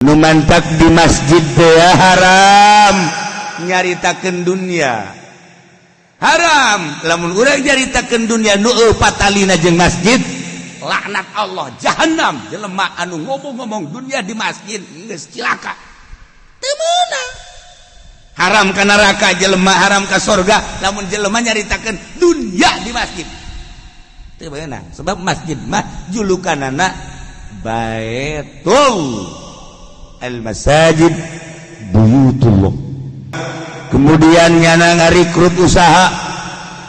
Nu mantak di masjid teh haram nyaritakeun dunia, haram. Lamun urang nyaritakeun dunia nu patalina jeung masjid, laknat Allah, jahanam jelema anu ngomong-ngomong dunia di masjid. Geus cilaka, teu meunang, haram ka neraka jelema, haram ka sorga lamun jelema nyaritakeun dunia di masjid. Teu meunang, sebab masjid mah julukanana Baitul al-masajid buyutullah. Kemudian nyana ngarikrut usaha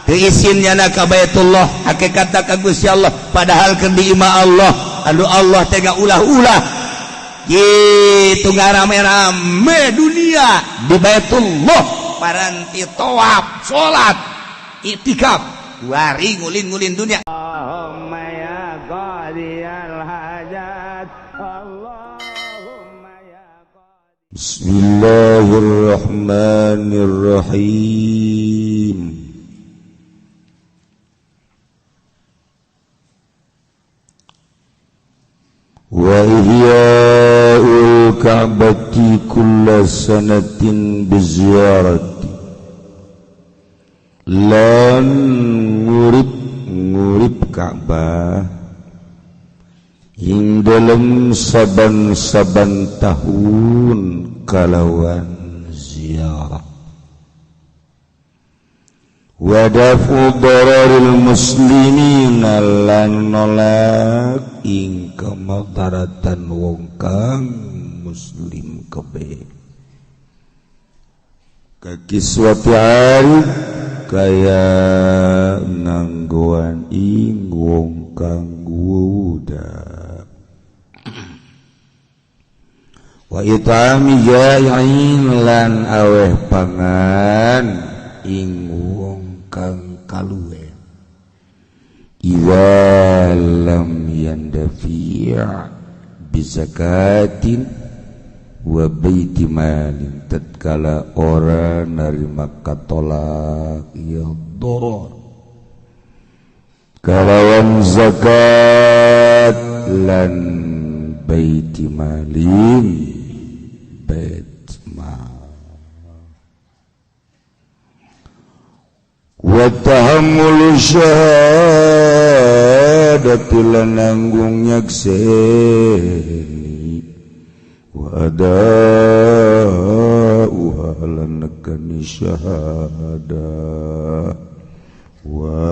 teu isin nyana ka Baitullah, hakikatna ka Gusti Allah, padahal keur di imah Allah anu Allah tega ulah-ulah gitu ngarame-rame dunia di Baitullah, paranti tawaf, salat, itikaf, wari ngulin-ngulin dunia. اللهم يا قاضي الحاجات، اللهم يا قاضي. بسم الله الرحمن الرحيم. وإحياء الكعبة كل سنة بزيارة lan ngurip ngurip Ka'bah ing dalem saban-saban tahun kalawan ziarah, wa dafu dararil muslimin lan nolak ing kemadaratan wong kang muslim kabeh, kakiswati arif kaya nganggoan ing wong kang wuda, wa itami jai'in lan aweh pangan ing wong kang kaluwe, idza lam yandafi' bizakatin wa baiti malin, tatkala ora narima katolak ya doror kalawan zakat lan baiti malin, bait mal, wa tahammulu syahadati lan nanggung nyakseni, wa ada'uha lan nekani syahada, wal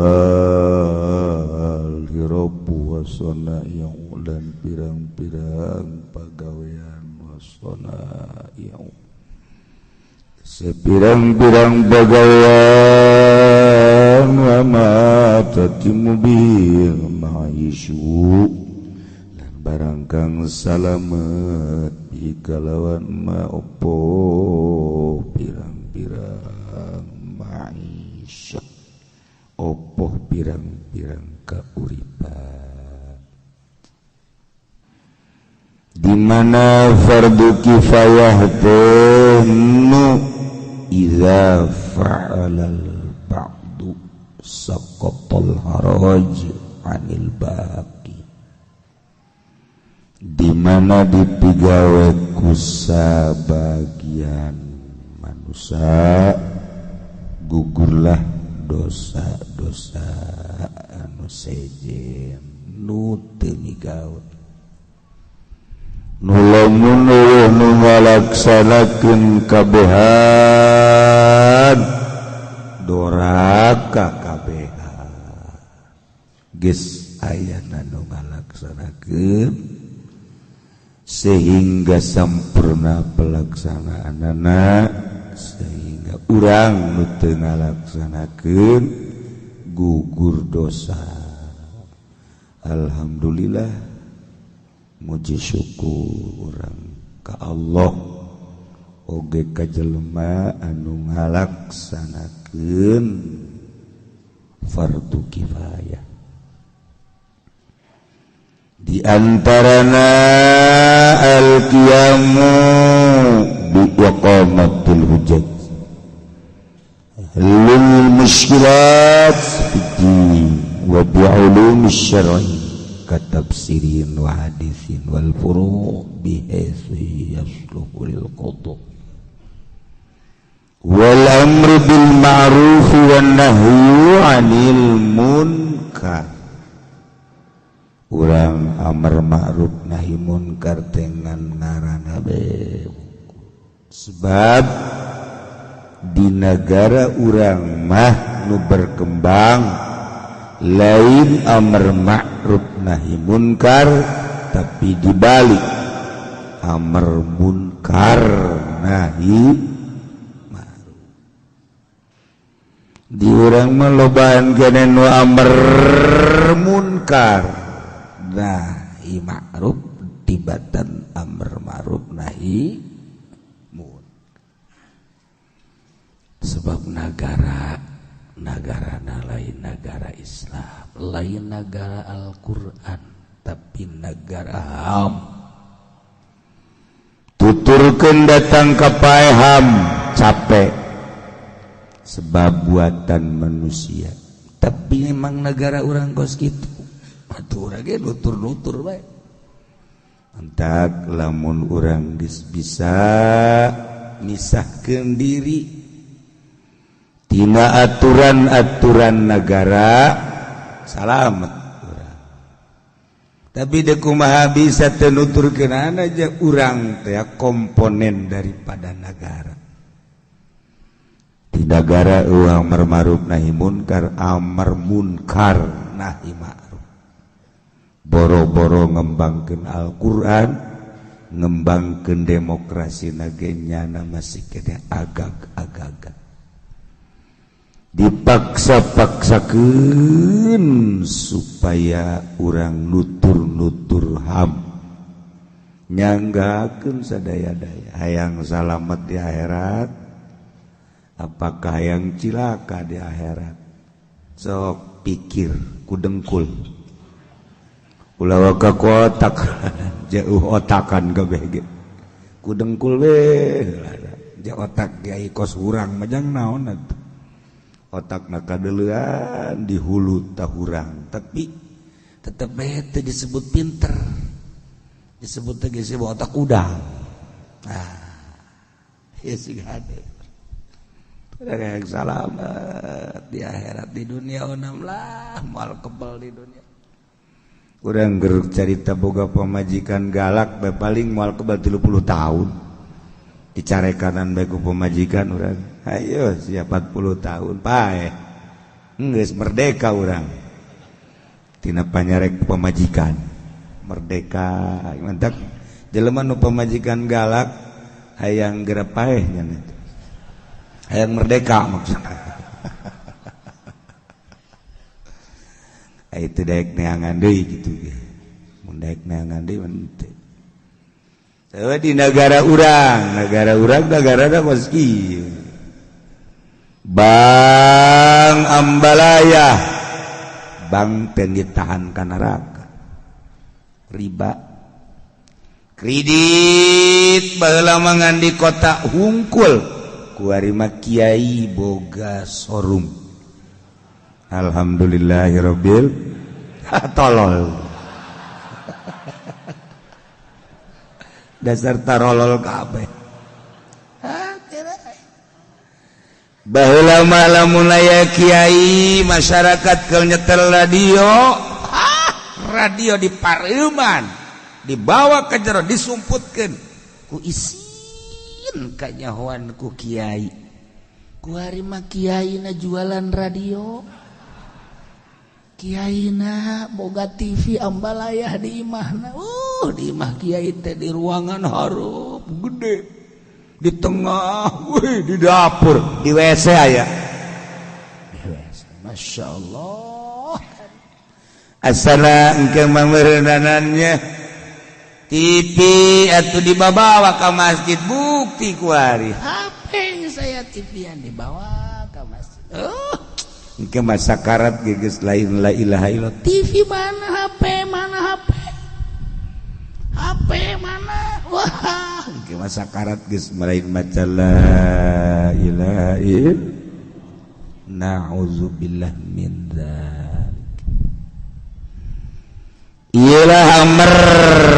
hirabu wasana'i'u lan pirang-pirang pagawean, wasana'i'u sepirang-pirang pagawean, wa ma tatimu bil ma'isyu lan barang kang salamet bi kalawan ma opo pirang-pirang ma'isyah, opo pirang-pirang kauripan. Di mana fardu kifayah teh nu idza fa'alal ba'du saqatal haraj 'anil baqi, di mana dipigawe ku sabagian manusia gugurlah dosa-dosa anu sejen nu teu migawe, nu lamun eueuh nu ngalaksanakeun kabehan doraka kabehan. Geus ayana nu ngalaksanakeun sehingga sampurna pelaksanaanana, sehingga urang nu teu ngalaksanakeun gugur dosa. Alhamdulillah, muji syukur urang ka Allah oge ka jelema anu ngalaksanakeun fardu kifayah. Di antarana al-qiyamu bi iqamatil hujjat lil mushkilat fid din wa bi ulumi syar'i Katafsirin wa hadisin wal furu' bihaitsu yasluhu lil qada wal amru bil ma'ruf wan nahyu 'anil munkar. Urang amar ma'ruf nahi munkar dengan ngaranna be, sebab di negara urang mah nu berkembang lain amar ma'ruf nahi munkar, tapi dibalik amar munkar nahi ma'ruf. Di urang mah lobaan kene nu amar munkar nahi ma'ruf, tibatan amar ma'ruf nahi munkar. Sebab negara lain negara Islam, lain negara Al-Quran, tapi negara HAM. Tuturkeun datang ka paeham capek sebab buatan manusia. Tapi memang negara urang kos kitu. Atuh urang ge nutur-nutur bae. Entak lamun urang geus bisa misahkeun diri tina aturan-aturan negara, salamet urang. Tapi deuk kumaha bisa teu nuturkeun aja urang teh komponen daripada negara. Di negara eueuh amar ma'ruf nahi munkar, amar munkar nahi ma'ruf. Boro-boro ngembangkeun Al-Qur'an, ngembangkeun demokrasi nage nyana masih kene agag-agagan. Dipaksa-paksakeun supaya urang nutur-nutur HAM, nyanggakeun sadaya-daya hayang salamet di akhirat, apakah hayang cilaka di akhirat. Sok pikir ku dengkul, ulah ka kotak jauh otakan kabeh ge ku dengkul we ja otak kiai kos urang majang naon atuh. Otak nakadeuleuan di hulu tahurang, tapi tetep bae teu disebut pinter, disebut teh geus otak udang. Nah, ieu sih hade. Yang salamet di akhirat, di dunia onam lah moal kebal di dunia. Urang geruk carita boga pamajikan galak bae paling moal kebal 30 tahun. Dicarekanan bae ku pamajikan urang. Ayo siap 40 tahun pae. Geus merdeka urang. Tina panyarek pamajikan. Merdeka. Mantak jelema nu pamajikan galak hayang geura paeh nya eta. Hayang merdeka maksudna. Itu daek neangan deui kitu ge. Mun daek neangan deui mah teu. Di negara urang negarana kos kieu. Bang Ambalaya, bang teu ditahan ka neraka. Riba, kredit baheula mah ngan di kota hungkul, kuari mah kiai boga sorum. Alhamdulillahirabbil tolol. Dasar tarolol kabeh. Baheula mah lamun aya kiai masyarakat keur nyetel radio, radio di pareuman dibawa ke jero disumputkeun ku isin kanyahoan ku kiai. Kuari mah kiaina jualan radio, kiaina boga TV ambalayah di imahna. Di imah kiai teh di ruangan hareup gede, di tengah, wih, di dapur, di WC aya. Di WC, Masya Allah. Asana engke mangmeureunan TV atuh dibawa ka masjid, bukti kuari. HP saya TV-an dibawa ka masjid. Engke masa karat geus lain la ilaha illallah. TV mana, HP mana, HP. HP mana? Wah, engke masa karat geus lain maca la ilaha illallah. Na'udzubillah min dzalik. Ialah amar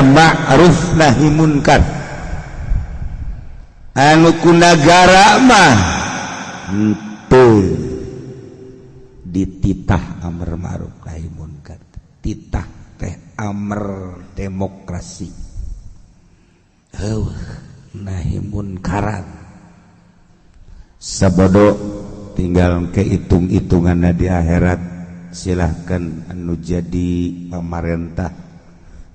ma'ruf nahi munkar. Anu ku nagara mah henteu dititah amar ma'ruf nahi munkar. Titah teh amar demokrasi. Heuh nahi munkaran. Sabodo tinggal kehitung-hitunganna di akhirat. Silahkan anu jadi pamarentah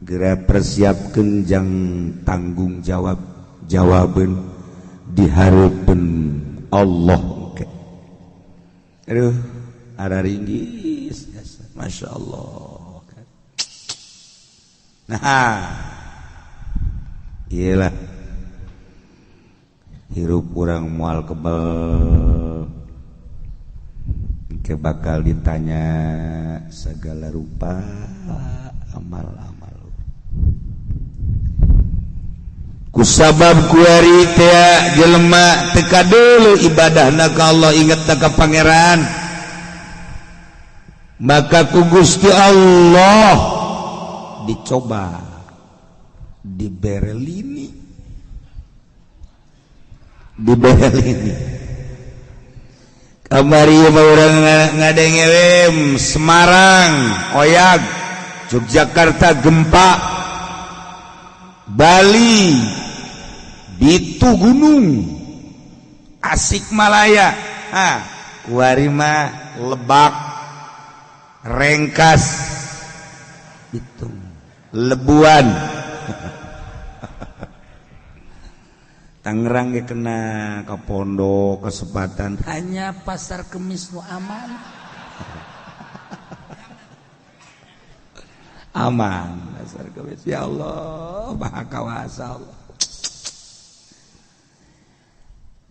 geura persiapkeun jang tanggung jawab jawabeun di hareupeun Allah. Aduh, ara ringgis Masya Allah. Nah, iyalah hirup urang moal kebel ke bakal ditanya segala rupa amal-amal. Kusabab kuari teh jelema teka dulu ibadahna ka Allah, inget ka pangeran, maka ku Gusti Allah dicoba diberelini, diberelini. Kamari urang ngadenge Semarang oyag, Yogyakarta gempa, Bali Bitu Gunung, Asik Malaya, ah, kuari mah Lebak, Rengkas, Bitung, Lebuan. Tangerang ge kena ke pondok kesempatan hanya pasar Kemis nu aman. Aman pasar Kemis. Ya Allah, maha kawasa Allah.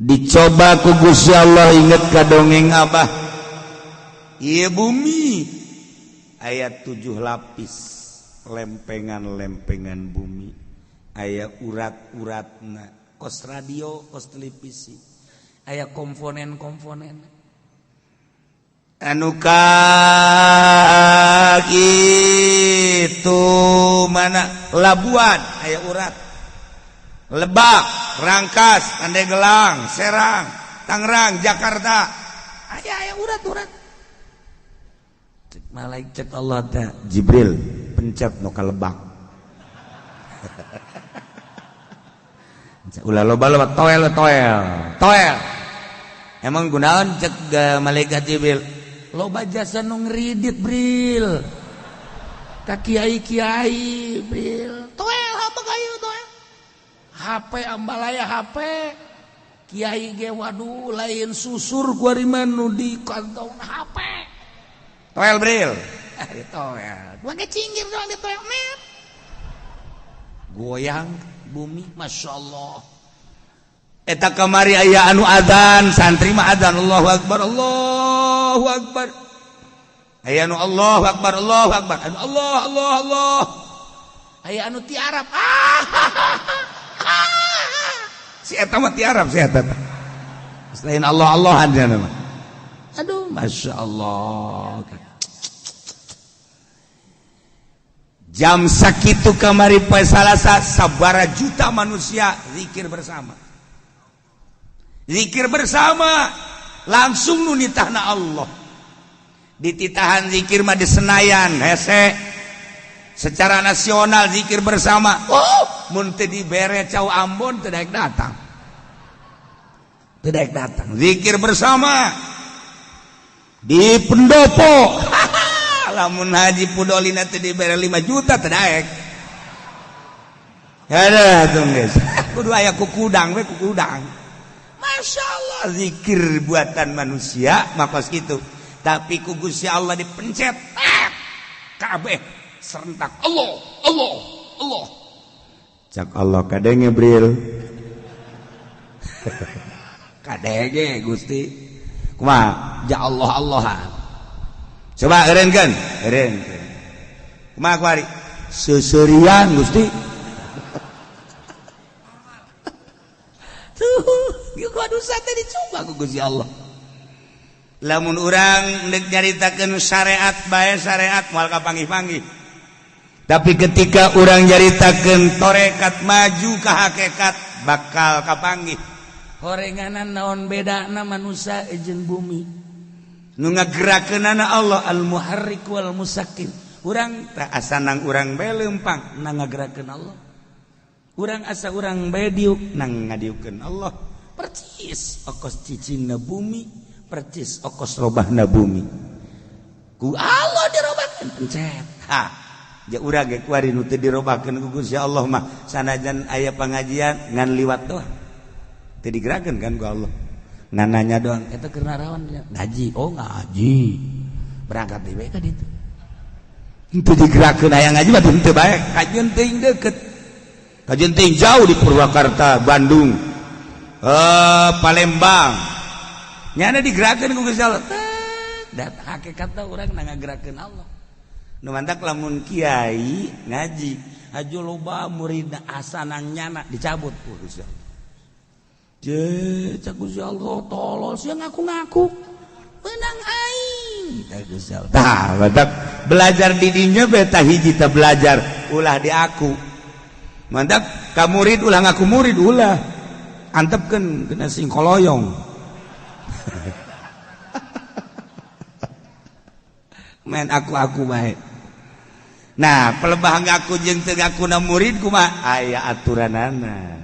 Dicoba ku Gusti Allah, inget ka dongeng Abah. Ieu bumi aya 7 lapis lempengan-lempengan bumi, aya urat-uratna. Kos radio, kos televisi, aya komponen-komponen. Anu ka itu mana Labuan aya urat, Lebak, Rangkas, Pandeglang, Serang, Tangerang, Jakarta, aya aya urat-urat. Cek malaikat Allah teh Jibril pencet nu ka Lebak. Ulah loba-loba toel toel toel. Emang gunaon cek malaikat Jibril? Loba jasa nu ngridit Bril. Ka kiai-kiai Bril. Toel apa kayu toel? HP ambalaya HP. Kiai ge waduh lain susur kuari mah nu di kantong HP. Toel Bril. Ah toel. Gua ge cinggir doang di toel net. Goyang bumi Masya Allah. Eta kamari aya anu adzan, santri mah adzan Allahu Akbar, Allahu Akbar. Aya anu Allahu Akbar, Allahu Akbar. Anu Allah Allah Allah. Aya anu ti Arab. Si eta mah ti Arab si eta. Selain Allah Allahan dia mah. Aduh Masya Allah. Jam sakitu kamari poe Salasa sabara juta manusia zikir bersama. Zikir bersama langsung nu nitahna Allah. Dititahan zikir mah di Senayan hese. Secara nasional zikir bersama. Oh, mun teu dibere cau Ambon teu daek datang. Teu daek datang. Zikir bersama di pendopo. Lamun haji pudolina teu dibere 5 juta teu daek. Aduh tuh geus. Kudu aya kukudang we kukudang. Masya Allah zikir buatan manusia makos kitu. Tapi ku Gusti Allah dipencet. Kabeh serentak Allah Allah Allah. Cak Allah kadenge Bril. Kadenge Gusti. Kumaha? Ja Allah Allahan. Coba eureunkeun, eureunkeun. Kumaha kuari? Seuseurian Gusti. Tuh, gua dosa teh dicoba ku Gusti Allah. Lamun urang deuk nyaritakeun syariat bae syariat moal kapanggih-panggih. Tapi ketika urang nyaritakeun torekat maju ka hakikat bakal kapanggih. Horenganan naon bedana manusia jeung bumi. Nu ngagerakeunana Allah al-muharrik wal musakkin. Urang teh asa nang urang bae leumpang nang ngagerakeun Allah. Urang asa urang bae diuk nang ngadiukeun Allah. Percis okos cicingna bumi, percis okos robahna bumi. Ku Allah dirobahkeun pencet. Ha. Ja urang ge kuari nu teu dirobahkeun ku Gusti Allah mah sanajan aya pangajian ngan liwat doang. Teu digerakeun kan ku Allah. Ngan nanya doang, eta keur naraon ngaji. Oh ngaji. Berangkat deui bae ka ditu. Henteu digerakeun aya ngaji mah henteu bae. Kajeun teuing deukeut. Kajeun teuing jauh di Purwakarta, Bandung. Palembang. Nyana digerakeun ku Gusti Allah. Dat hakikatna urang na ngagerakeun Allah. Nu mantak lamun kiai ngaji aju loba murid asa nang nyana dicabut ku Gusti Allah. Je cak Gusti Allah tolol sia ngaku-ngaku menang aing tah Gusti Allah. Tah mantak belajar di dinya bae tah hiji tah belajar ulah di aku. Mantak ka murid ulah ngaku murid ulah. Antepkeun kena sing koloyong. Main aku-aku bae. Nah, pelebah ngaku jeung teu ngakuna murid kumaha? Aya aturanana.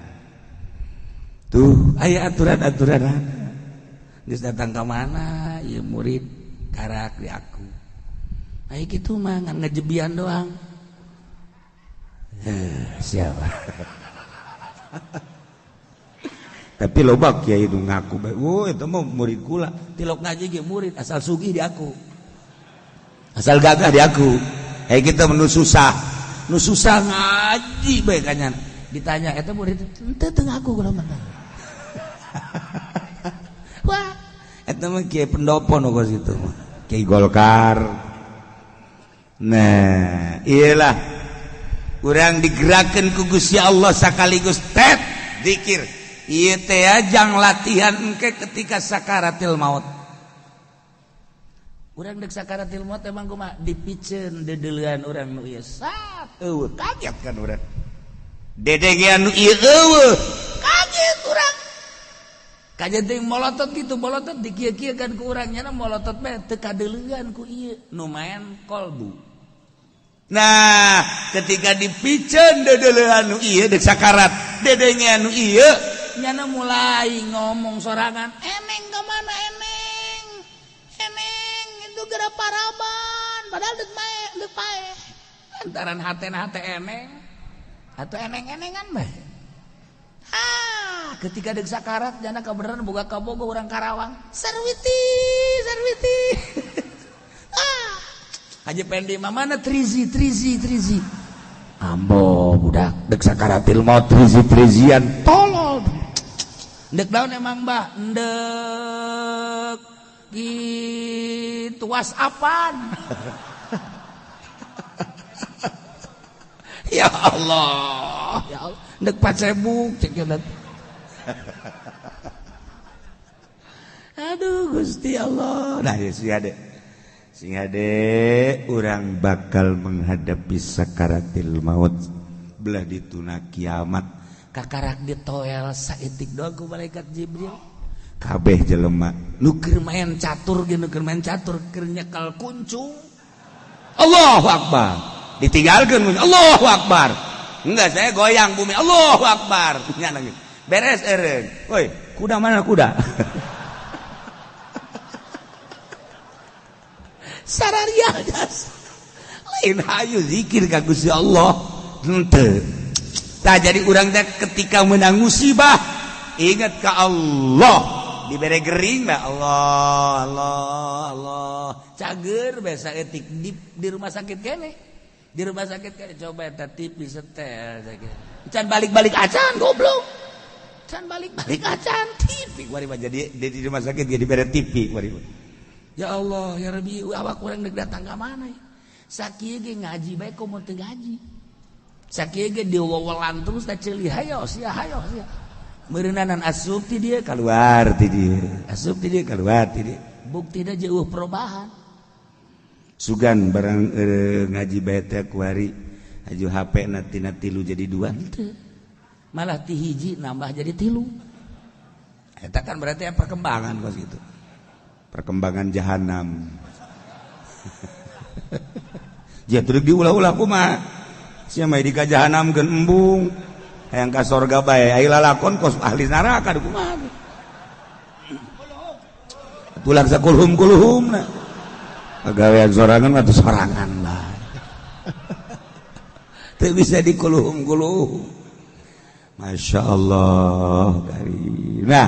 Tuh, aya aturan-aturanana. Geus datang ka mana ieu murid karak di aku. Aya kitu mah ngan ngejebian doang. Siapa? Tapi loba kiai nu ngaku bae, "Wah, eta mah murid kula." Tilok ngaji ge murid asal sugih di aku. Asal gagah di aku. Kita menu susah, nu susah ngaji bae kanya. Ditanya eta murid henteu teu ngaku kula mah. Wah, eta mah kiai pendopo nu kos kitu mah. Kiai Golkar. Nah, iyalah urang digerakkeun ku Gusti Allah sakaligus tet zikir. Ieu teh jang latihan engke ketika sakaratil maut. Urang dek sakaratil maut emang kumaha dipiceun dedeulean urang nu ieu sat eueuh kaget kan urang. Dedegean nu ieu eueuh kaget urang. Kajeun teh molotot kitu molotot dikieu-kieu kan ku urang nya molotot bae teu kadeuleuan ku ieu nu maen kolbu. Nah, ketika dipiceun dedeulean nu ieu dek sakarat, dedengean nu ieu nyana mulai ngomong sorangan, eneng ka mana eneng? Eneng itu geura paraban padahal deuk mae deuk pae. Lantaran hatena hate eneng atau eneng-enengan bae. Ah, ketika deuk sakarat jana kabeneran boga kabogo urang Karawang. Sarwiti, sarwiti. Ah, Haji Pendi mah mana trizi trizi trizi. Ambo budak deuk sakaratil maut trizi trizian tolol. Ndek daun emang bah ndek gitu whatsappan. Ya Allah, ya Allah, ndek pacebuk cek jalan. Aduh Gusti Allah. Nah ya sing ade. Sing ade urang bakal menghadapi sakaratil maut belah dituna kiamat. Kakarak ditoel saeutik doang ku malaikat Jibril. Kabeh jelema nu keur main catur ge nu keur main catur keur nyekel kuncung. Allahu Akbar. Ditinggalkeun Allahu Akbar. Enggak saya goyang bumi Allahu Akbar. Beres eureun. Woi, kuda mana kuda? Sararia jas. Lain hayu zikir ka Gusti Allah. Henteu. Tah jadi urang teh ketika menang musibah ingat ka Allah. Dibere gering bah Allah Allah Allah. Cager bae saeutik di rumah sakit kene. Di rumah sakit kene coba eta TV setel sakitu. Can balik-balik acan goblok. Can balik-balik acan TV kuari mah jadi di rumah sakit ge dibere TV kuari mah. Ya Allah ya Rabbi awak urang deuk datang ka mana ya? Sakieu ge ngaji bae komo teu ngaji. Sakieu ge diwewelan terus teh ceuli hayo sia hayo sia. Meureunanan asup ti dieu kaluar ti dieu. Asup ti dieu kaluar ti dieu. Buktina jeuh perubahan. Sugan barang ngaji bae teh kuari Aju HP na tina 3 jadi 2 henteu. Malah ti hiji nambah jadi 3. Eta kan berarti perkembangan kos gitu. Perkembangan jahanam. Dia terus diulah-ulah kumaha. Sia mah di ka jahanam geun embung. Hayang ka sorga bae, ai lalakon kos ahli neraka kumaha. Tulang sakulhum kulhum na. Pagawean sorangan mah sorangan lah. Teu bisa dikuluhum kuluhum. Masya Allah karim. Nah,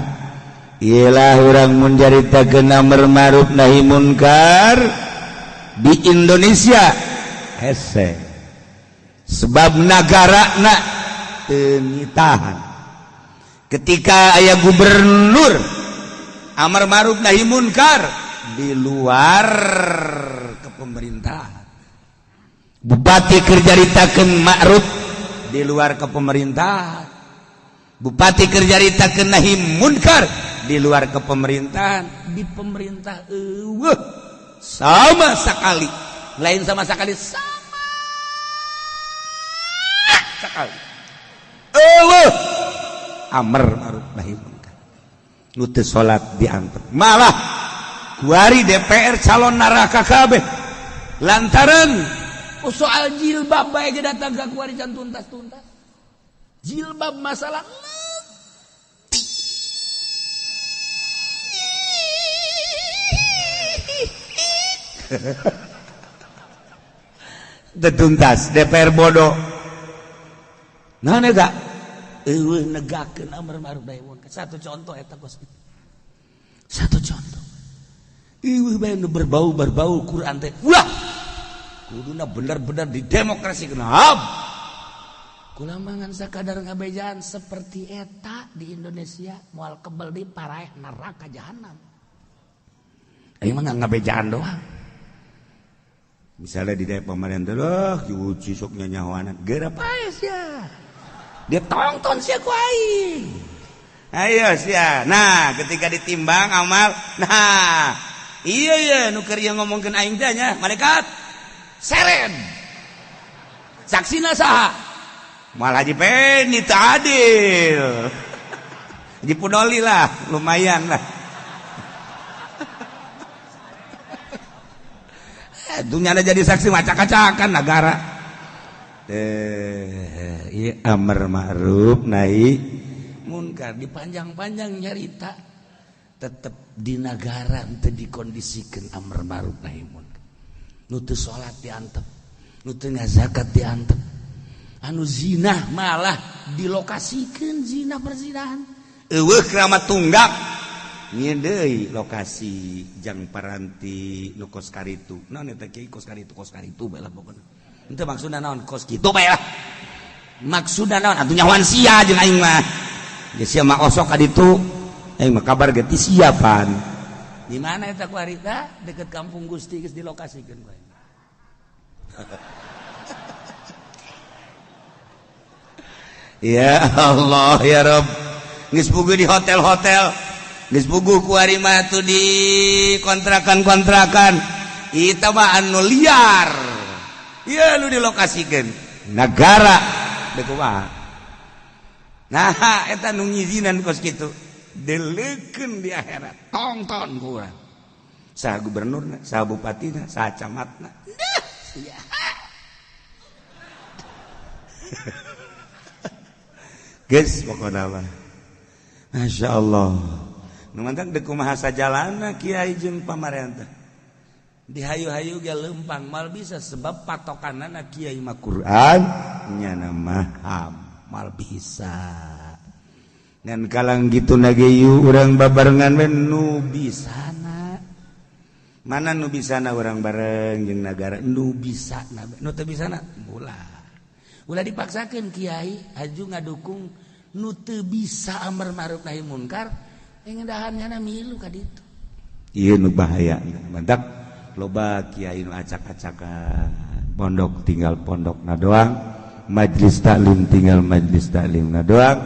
iyalah urang mun caritakeun amar ma'ruf nahi munkar di Indonesia hese. Sebab nagarana teu ngitahan. Ketika aya gubernur amar ma'ruf nahi munkar di luar kepemerintahan, bupati keur caritakeun ma'ruf di luar kepemerintahan, bupati keur caritakeun nahi munkar di luar kepemerintahan, di pemerintah eueuh sama sekali, lain sama sekali, sama sekali eueuh amar ma'ruf nahi munkar. Nu teu salat diantep, malah kuari DPR calon neraka kabeh lantaran soal jilbab bae ge datang ka kuari can tuntas-tuntas. Jilbab masalah tuntas DPR bodoh. Nah nega eueuh negakeun amar ma'ruf nahi munkar. Satu contoh eta kos kitu. Satu contoh. Eueuh bae nu berbau-berbau Quran teh. Ulah. Kuduna bener-bener di demokrasi kenapa? Kula mangan sakadar ngabejaan seperti eta di Indonesia moal kebel di paraeh neraka jahanam. Aing mah ngabejaan doang. Misalnya di daerah pemerintah loh, diuji sok nyanyawanan. Geura pae sia. Dia tonton sia ku aing. Ayo sia. Nah, ketika ditimbang amal, nah, iya iya nu keur ieu ngomongkeun aing teh nya, malaikat. Seren. Saksina saha? Moal Haji Peni teu adil. Haji Pudoli lah, lumayan lah. Dunia ada jadi saksi macak-macakan negara. Iya amar ma'ruf nahi munkar dipanjang-panjang nyarita tetep di negara teu dikondisikeun amar ma'ruf nahi munkar. Nu teu salat diantep, nu teu ngazakat diantep, anu zina malah dilokasikeun zina perzinahan. Eueuh keramat tunggak nyieun deui lokasi jang paranti nu kos karitu. Naon eta kiai kos karitu bae lah pokona. Henteu maksudna naon kos kitu bae lah. Maksudna naon atuh nyahoan sia jeung aing mah. Geus sia mah osok ka ditu. Aing mah kabar ge ti siapan. Di mana eta ku harita deket kampung Gusti geus dilokasikeun ku aing. Ya Allah ya Rabb. Geus puguh di hotel-hotel, geus puguh ku ari mah tuh di kontrakan-kontrakan. Eta mah anu liar. Ieu nu dilokasikeun nagara deuk kumaha. Nah, eta nu ngizinan kos kitu. Deleukeun di akhirat. Tongton ku urang. Saha gubernurna, saha bupatina, saha camatna. Nah, sia. Geus pokona mah. Masya Allah. Nu mantap deuk kumaha sajalana kiai jeung pamarentah. Dihayu-hayu ge leumpang mal bisa sebab patokanana kiai mah Quran nyana mah ham mal bisa. Ngan kalang gitu nage yu urang babarengan we nu bisana. Mana nu bisana urang bareng jeung nagara nu bisana nu teu bisana ulah. Ulah dipaksakeun kiai haju ngadukung nu teu bisa amar ma'ruf nahi munkar ngedahan nyana milu ka ditu. Ieu nu bahaya mantak loba kiai nu acak-acakan pondok tinggal pondokna doang, majlis taklim tinggal majlis taklimna doang,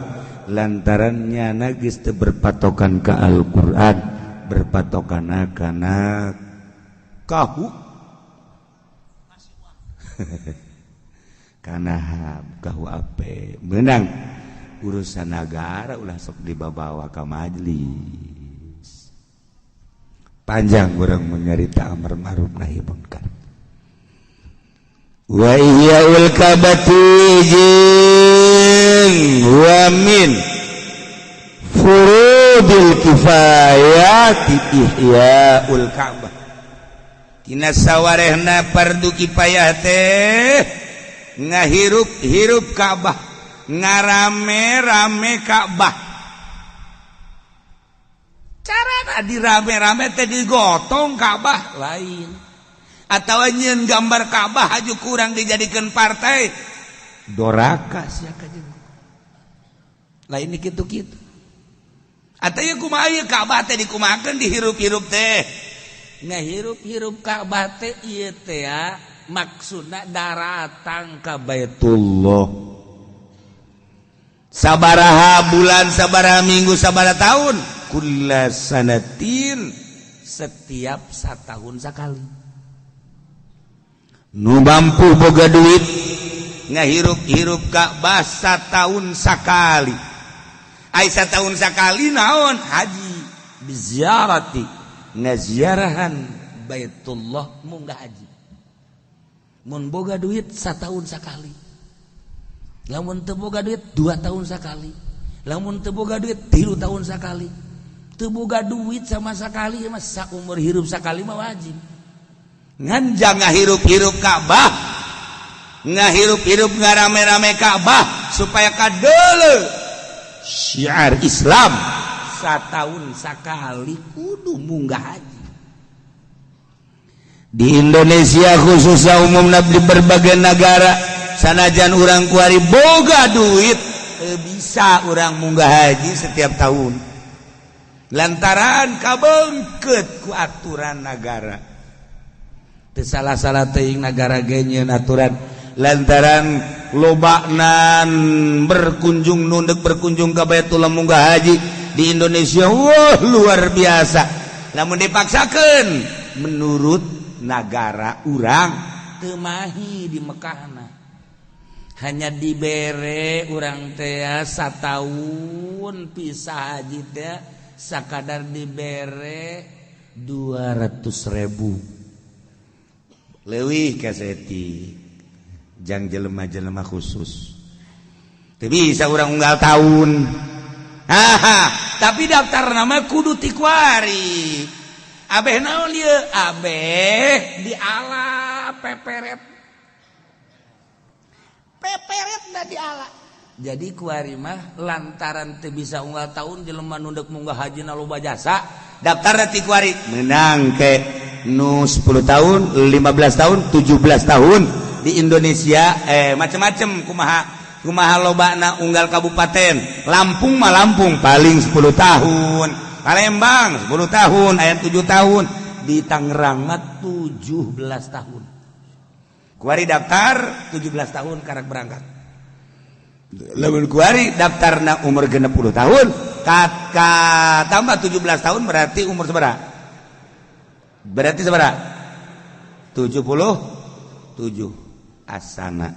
lantaran nyana geus teu berpatokan ka Al-Qur'an, berpatokan kana kahu. Kana HAM KUHP menang urusan negara ulah sok dibawa ka majelis. Panjang urang menyarita amar ma'ruf nahi munkar. Wa ihyaul kabati jeung wa min furudil kifayati ihyaul Ka'bah. Tina sawarehna fardu kifayah teh ngahirup-hirup Ka'bah, ngarame-rame Ka'bah. Cara dirame-rame teh digotong Ka'bah lain, atau nyieun gambar Ka'bah aju kurang dijadikan partai doraka sia kajeun lain kitu-kitu. Atau ya kumaha ieu Ka'bah teh dikumahakeun dihirup-hirup teh ngahirup-hirup Ka'bah teh ieu teh ya maksudna daratang ka Baitullah sabaraha bulan, sabaraha minggu, sabaraha tahun, kulla sanatin, setiap satahun sakali. Nu mampu boga duit ngahirup-hirup Ka'bah satahun sakali. Ai satahun sakali naon? Haji biziarati, ngaziarahan Baitullah, munggah haji. Mun boga duit satahun sakali, lamun teu boga duit 2 tahun sakali, lamun teu boga duit 3 tahun sakali, teu boga duit sama sekali mah saumur hirup sakali mah wajib. Ngan jangan hirup-hirup Ka'bah, ngahirup-hirup ngarame-rame Ka'bah supaya kadele syiar Islam satahun sakali kudu munggah haji. Di Indonesia khususnya, umumnya di berbagai negara, sanajan urang kuari boga duit bisa urang munggah haji setiap tahun lantaran kabengket ku aturan negara. Teu salah-salah teuing negara ge nyieun aturan lantaran lobanan berkunjung, nundek berkunjung ke Baitullah, munggah haji di Indonesia, wah, luar biasa. Namun dipaksakan menurut negara urang teu mahi di Mekahna hanya dibere urang teh satahun pisah haji teh sakadar dibere 200.000 leuwih kaseti jang jelema-jelema khusus. Teu bisa urang unggal tahun. Haha, tapi daftar nama kudu ti kuari. Abeh naon ieu? Abeh di ala peperet peperet da di ala. Jadi kuari mah lantaran teu bisa unggal tahun, jelema nu deuk munggah haji na loba jasa daftar ti kuari menang ke nu 10 tahun, 15 tahun, 17 tahun di Indonesia, macem-macem kumaha kumaha lobana unggal kabupaten. Lampung mah Lampung paling 10 tahun, Palembang 10 tahun, aya 7 tahun, di Tangerang mah 17 tahun. Kuari daftar 17 tahun karak berangkat. Lamun kuari daftarna umur 60 tahun, ka tambah 17 tahun berarti umur seberapa? Berarti seberapa? 77. Asana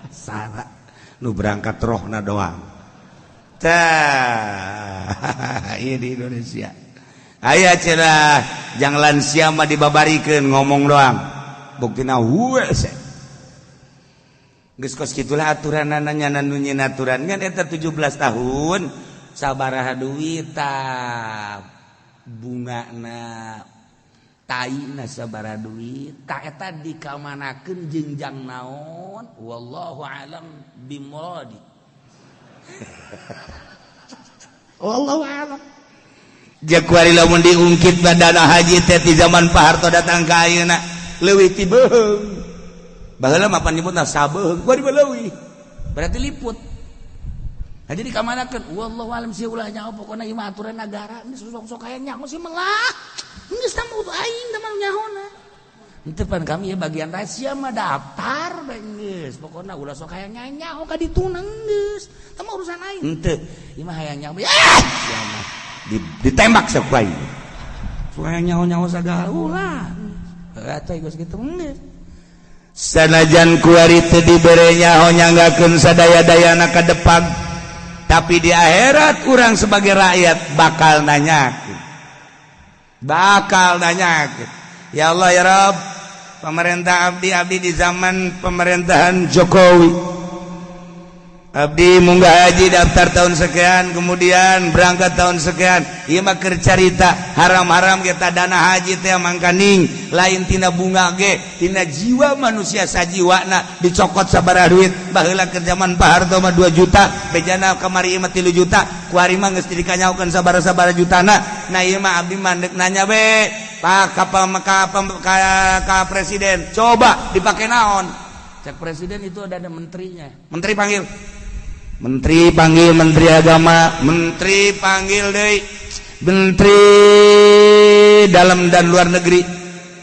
asana nu berangkat rohna doang. Tah, ieu di Indonesia aya cenah jang lansia mah dibabarikeun ngomong doang, buktina hese. Geus kos kitulah aturanana, nyana nu nyieun aturan kan eta 17 tahun sabaraha duit tah, bungana taina sabaraha duit tak eta dikamanakeun jeung jang naon, wallahu alam bimuradi, wallahu alam. Jakuari lamun diungkit dana haji teh ti zaman Pak Harto datang ka ayeuna leuwih ti beuheung. Baheula mah pan nyebutna sabeuheung, kuari mah leuwih. Berarti liput. Nah, jadi kamanakeun wallahu alam sia ulah nyaho, pokona ieu mah aturan negara geus sok-sok aya nyaho sih melah. Geus tah aing teh mah nyahona. Henteu pan kami ya bagian rahasia mah daftar bae geus. Pokona ulah sok hayang nyaho ka dituna geus. Tah mah urusan aing. Henteu. Ieu mah hayang nyaho. Ya mah ditembak sok bae. Sok hayang nyaho-nyaho sagala ulah. Atuh geus kitu geus. Sanajan kuari teu dibere nyaho nyanggakeun sadaya-dayana ka depan, tapi di akhirat urang sebagai rakyat bakal nanyakeun. Bakal nanyakeun. Ya Allah ya Rabb, pemerintah abdi abdi di zaman pemerintahan Jokowi. Abdi munggah haji daftar tahun sekian, kemudian berangkat tahun sekian. Ieu mah keur carita haram-haram kita dana haji teh mangkaning lain tina bunga ge, tina jiwa manusia sajiwana dicokot sabaraha duit. Baheula keur zaman Pak Harto mah 2 juta, bejana kamari mah 3 juta, kuari mah geus dikanyaokeun sabaraha-sabaraha jutana. Nah ieu mah abdi mah deuk nanya be, Pak ka presiden, coba dipake naon? Cek presiden itu ada menterinya. Menteri panggil. Menteri panggil menteri agama, menteri panggil deui, menteri dalam dan luar negeri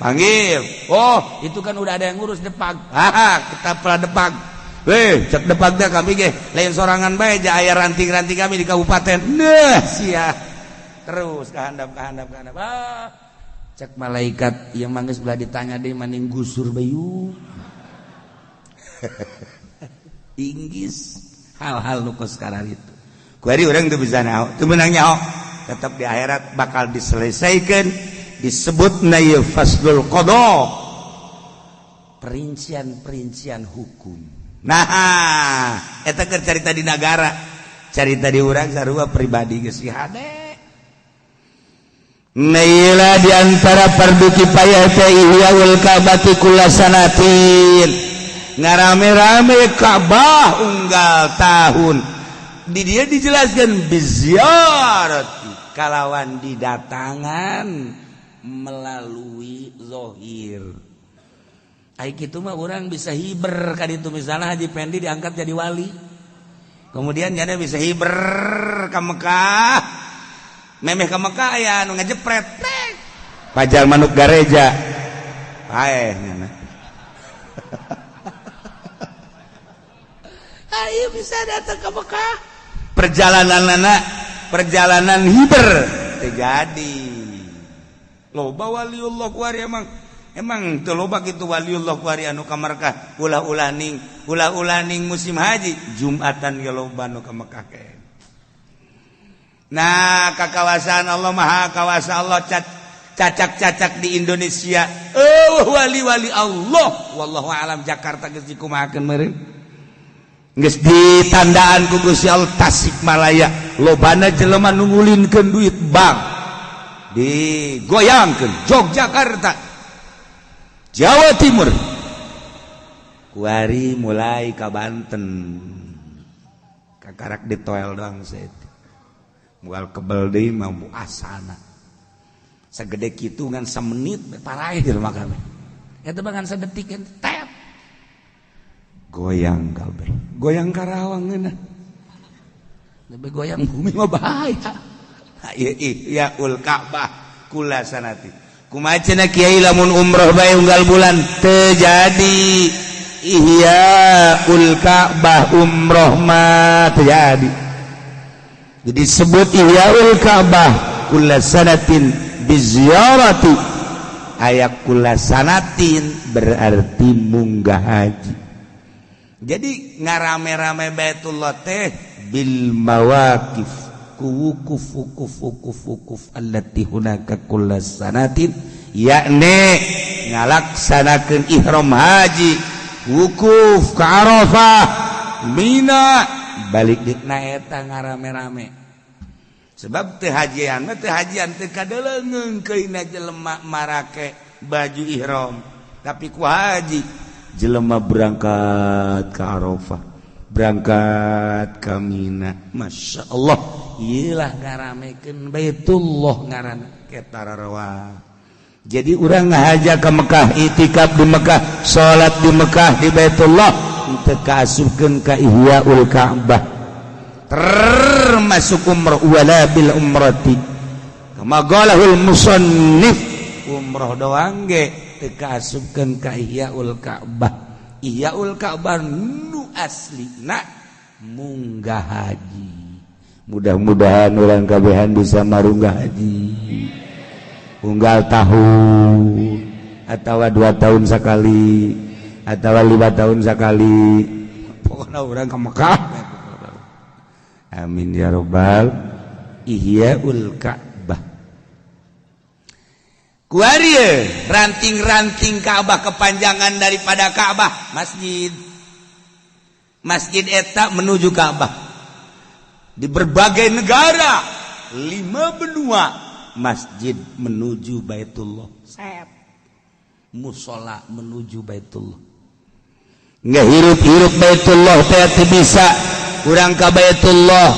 panggil. Oh, itu kan udah ada yang ngurus Depag. Ah, kita pernah Depag. Weh, cek Depag teh kami ge lain sorangan bae ja aya ranting-ranting kami di kabupaten. Nah, sia. Terus kahandap kahandap kahandap. Ah, cek malaikat yang manggeus belah ditanya deui maning gusur bayu. Inggris hal-hal nu kos itu. Kuari urang teu bisa nyaho, teu meunang nyaho. Tetap di akhirat bakal diselesaikan, disebut na ieu faslul qada. Perincian-perincian hukum. Nah, eta keur carita di nagara, carita di urang sarua pribadi geus hade. Nah, di antara fardu kifayah teh ihyaul Ka'bati kullasanatin. Ngarame-rame Ka'bah unggal tahun. Di dia dijelaskan biziarati kalawan didatangan melalui zohir. Ai kitu mah orang bisa hiber ka ditu, misalnya Haji Pendi diangkat jadi wali. Kemudian nyana bisa hiber ka Mekah. Memeh ka Mekah aya anu ngejepret. Pajal manuk gareja. Paeh nyana. Ayo bisa datang ke Mekah. Perjalanan anak, perjalanan hiber terjadi. Loba waliullah kuari emang emang teu loba kitu waliullah kuari anu ka Mekah ulah-ulaning musim haji Jumatan ge loba nu ka Mekah ke. Nah, ka kawasan Allah Maha Kawasa Allah cacak-cacak di Indonesia. Oh, wali-wali Allah wallahu alam Jakarta geus dikumahakeun meureun. Geus ditandaan ku Gusti Allah Tasikmalaya lobana jelema nu ngulinkeun duit bank digoyangkeun Yogyakarta Jawa Timur kuari mulai ka Banten kakarak ditoel doang saeutik moal kebel deui mah asana sagede kitu ngan samenit paraeh jelema kabeh eta mah ngan sadetik tep goyang kabeh goyang Karawang ngeunah lebih goyang bumi mah bahaya. Iya ul Ka'bah kula sanati kumaha cenah kiai lamun umroh bae unggal bulan teu jadi ihya ul Ka'bah umroh mah teu jadi. Jadi sebut ihya ul Ka'bah kula sanatin biziyarati aya kula sanatin berarti munggah haji. Jadi ngarame-rame Baitullah teh bil mawaqif ku wukuf wukuf wukuf wukuf allati hunaka kullas sanatin yakni ngalaksanakeun ihram haji wukuf ka Arafah Mina balik dikna eta ngarame-rame sebab teu hajian mah teu hajian teu kadeleungeung keuna jelema marake baju ihram tapi ku haji jelema berangkat ke Arafah berangkat ke Mina. Masya Allah iyalah ngaramekeun Baitullah ngaranna ketararawa. Jadi urang ngahaja ke Mekah, itikaf di Mekah, salat di Mekah di Baitullah teu kaasupkeun ka ihyaul Ka'bah termasuk umrah wala bil umrati kama qalahul musannif umrah doang ge teu kaasupkeun ka ihyaul Ka'bah. Ihyaul Ka'bah nu aslina munggah haji. Mudah-mudahan urang kabehan bisa marunggah haji unggal tahun atau 2 tahun sekali. Atawa 5 tahun sakali. Pokokna urang ka Mekah. Amin ya robbal Ihyaul Ka'bah. Kuari ranting-ranting Ka'bah kepanjangan daripada Ka'bah masjid. Masjid eta menuju Ka'bah. Di berbagai negara, 5 benua masjid menuju Baitullah. Set. Musola menuju Baitullah. Nggak hirup-hirup Baitullah teh bisa urang ka Baitullah.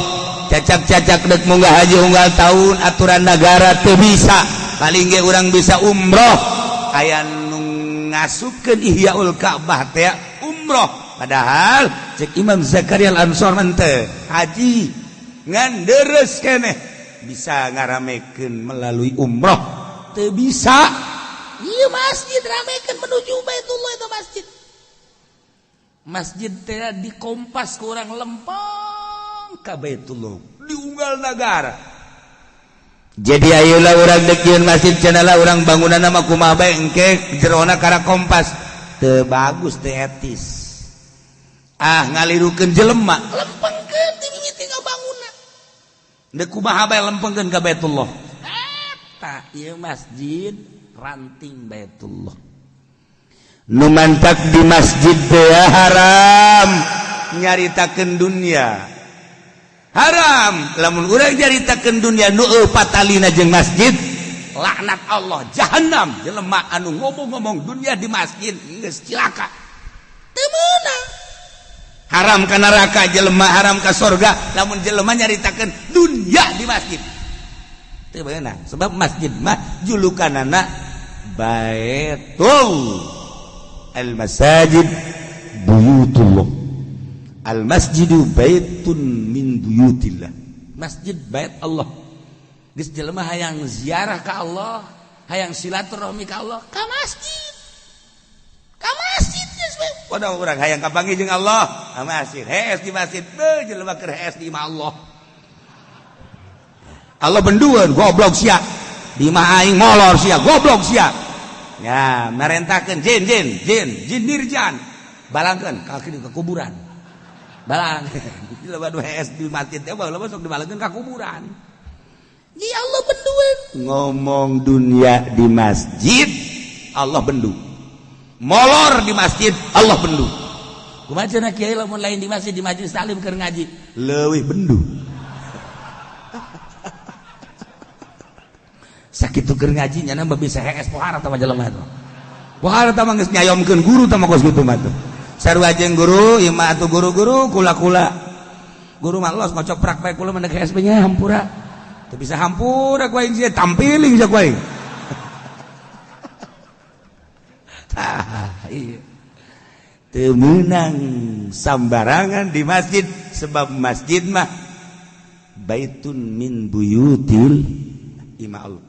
Cacak-cacak dek munggah haji unggal tahun aturan negara teu bisa. Paling ge urang bisa umroh. Aya nu ngasupkeun Ihyaul Ka'bah teh umroh. Padahal cek Imam Zakaria Al-Ansor teh haji ngan deres keneh bisa ngaramekeun melalui umroh. Teu bisa. Ieu masjid ramekeun menuju Baitullah itu masjid. Masjid teh dikompas ku urang lempeng ka Baitullah diunggal nagara. Jadi ayolah urang dekian masjid cenah urang bangunan mah kumaha bae engke jerona kara kompas. Teu bagus teu etis. Ah ngalirukeun jelema lempengkeun ti mimiti ngabangunna. Deuk kumaha bae lempengkeun ka Baitullah. Eta ieu masjid ranting Baitullah. Nu mantak di masjid teh haram nyaritakeun dunia. Haram lamun urang nyaritakeun dunia nu patalina jeung masjid, laknat Allah jahanam jelema anu ngomong-ngomong dunia di masjid geus cilaka. Teu meunang. Haram ka neraka jelema, haram ka sorga lamun jelema nyaritakeun dunia di masjid. Teu meunang sebab masjid mah julukanana Baitul al-masajid buyutullah. Al-masjidu baitun min buyutillah. Masjid bait Allah. Geus jelema hayang ziarah ka Allah, hayang silaturahmi ka Allah, ka masjid. Ka masjid geus we. Padahal urang hayang kapanggih jeung Allah, ka masjid. Hees di masjid, beuh jelema keur hees di imah Allah. Allah bendueun goblok sia. Di imah aing molor sia, goblok sia. Ya, merentahkeun jin jin jin jin nirjan. Balangkeun ka ke kuburan. Balang. Jelema nu hees di masjid teh baheula sok dibalangkeun ka kuburan. Ji Allah bendueun. Ngomong dunia di masjid, Allah bendu. Molor di masjid, Allah bendu. Kumaha cenah kiai lamun lain di masjid, di majelis taklim keur ngaji, leuwih bendu. Sakitu keur ngaji nyana bisa hees pohara tah jelema teh. Pohara tah mah geus nyayomkeun guru tah mah kos kitu mah tuh. Sarua jeung guru, ieu mah atuh guru-guru kula-kula. Guru mah los ngocok prak bae kula mah deuk hees nya hampura. Teu bisa hampura ku aing sia tampiling sia ku aing. Tah ieu. Teu meunang sambarangan di masjid sebab masjid mah baitun min buyutil imah Allah.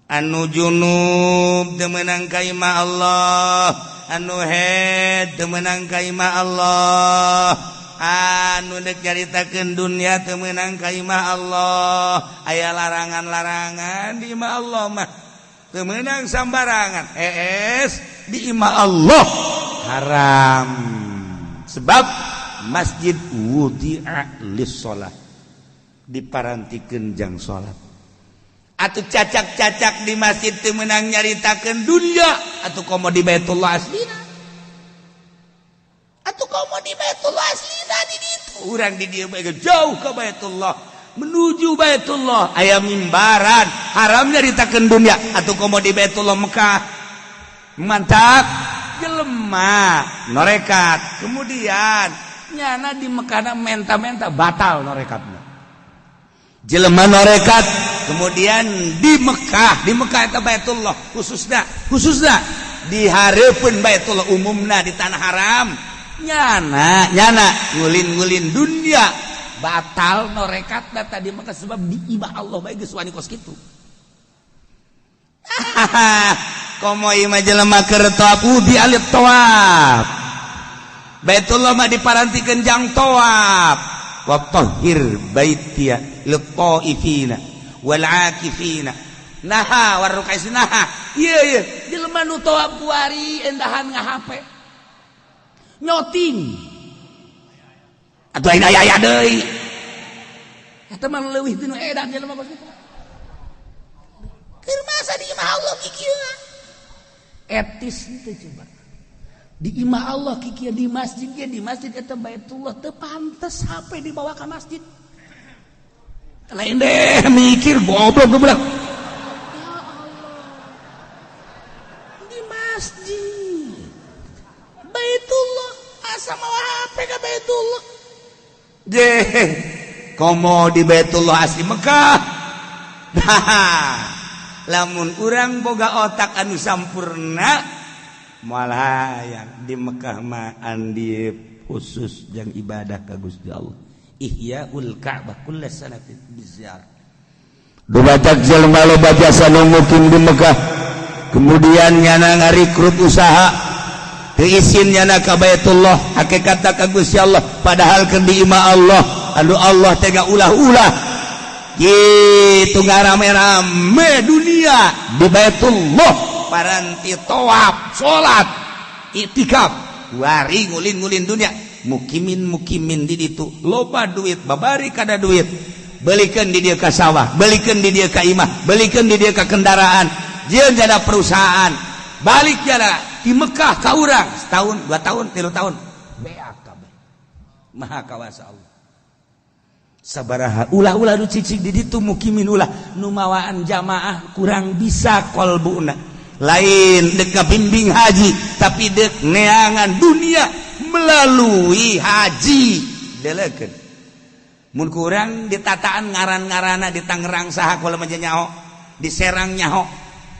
Anu junub teu meunang ka imah Allah, anu haid teu meunang ka imah Allah, anu deuk nyaritakeun dunia teu meunang ka imah Allah. Aya larangan-larangan di imah Allah mah teu meunang sambarangan. Hees di imah Allah haram sebab masjid wudi'a lis-shalah, diparantikeun jang salat. Atuh cacak-cacak di masjid teu meunang nyaritakeun dunia, atuh komo di Baitullah aslina. Atuh komo di Baitullah aslina di ditu. Urang di dieu bae jauh ka Baitullah, menuju Baitullah aya mimbaran, haram nyaritakeun dunia, atuh komo di Baitullah Mekah. Mantap jelema norekat, kemudian nyana di Mekahna menta-menta batal norekatna. Jelema norekat kemudian di Mekah eta Baitullah khususna di hareupeun Baitullah umumna di tanah haram nyana ngulin-ngulin dunia batal norekat data di Mekah sebab di imah Allah bae geus wani kos kitu. Komo ieu mah jelema keur tawaf di alif tawaf. Baitullah mah diparantikeun jang tawaf. Wa tahhir baitiya lit-taifina wal akifina. Naha warrukai naha. Ieu ieu jelema nu tawaf kuari endahan ngahape. Nyoting. Atuh aing aya aya deui. Eta mah leuwih tinu edan jelema kos kitu. Keur masa di imah Allah kikieu. Etis teu coba. Di imah Allah kikieu, di masjid ge, di masjid eta Baitullah teu pantes HP dibawa ka masjid. Lain deh mikir goblok goblok. Ya Allah. Di masjid Baitullah asa mawa HP ka Baitullah. Deh, komo di Baitullah asli Mekah. Nah, lamun urang boga otak anu sampurna moal hayang di Mekah mah andi khusus jang ibadah ka Gusti Allah. Ihyaul Ka'bah kulla sanatin biziarah. Dubatak jelema loba jasa nu mukim di Mekah, kemudian nyana ngarikrut usaha teu isin nyana ka Baitullah, hakikatna ka Gusti Allah, padahal keur di imah Allah anu Allah teh ulah-ulah kitu ngarame-rame dunia di Baitullah, paranti tawaf, salat, itikaf, wari ngulin-ngulin dunia, mukimin-mukimin di ditu loba duit, babari kada duit, belikeun di dieu ka sawah, belikeun di dieu ka imah, belikeun di dieu ka kendaraan, jieun jada perusahaan, balik jada di Mekah ka urang setahun, 2 tahun, 3 tahun, beak kabeh. Maha kawasa Allah. Sabaraha ulah-ulah nu cicing di ditu mukimin, ulah nu mawaan jamaah kurang bisa kolbuna, lain dek bimbing haji tapi dek neangan dunia melalui haji. Delekeun mun kurang ditataan ngaran-ngarana di Tangerang saha kalau mah nyaho, di Serang nyaho,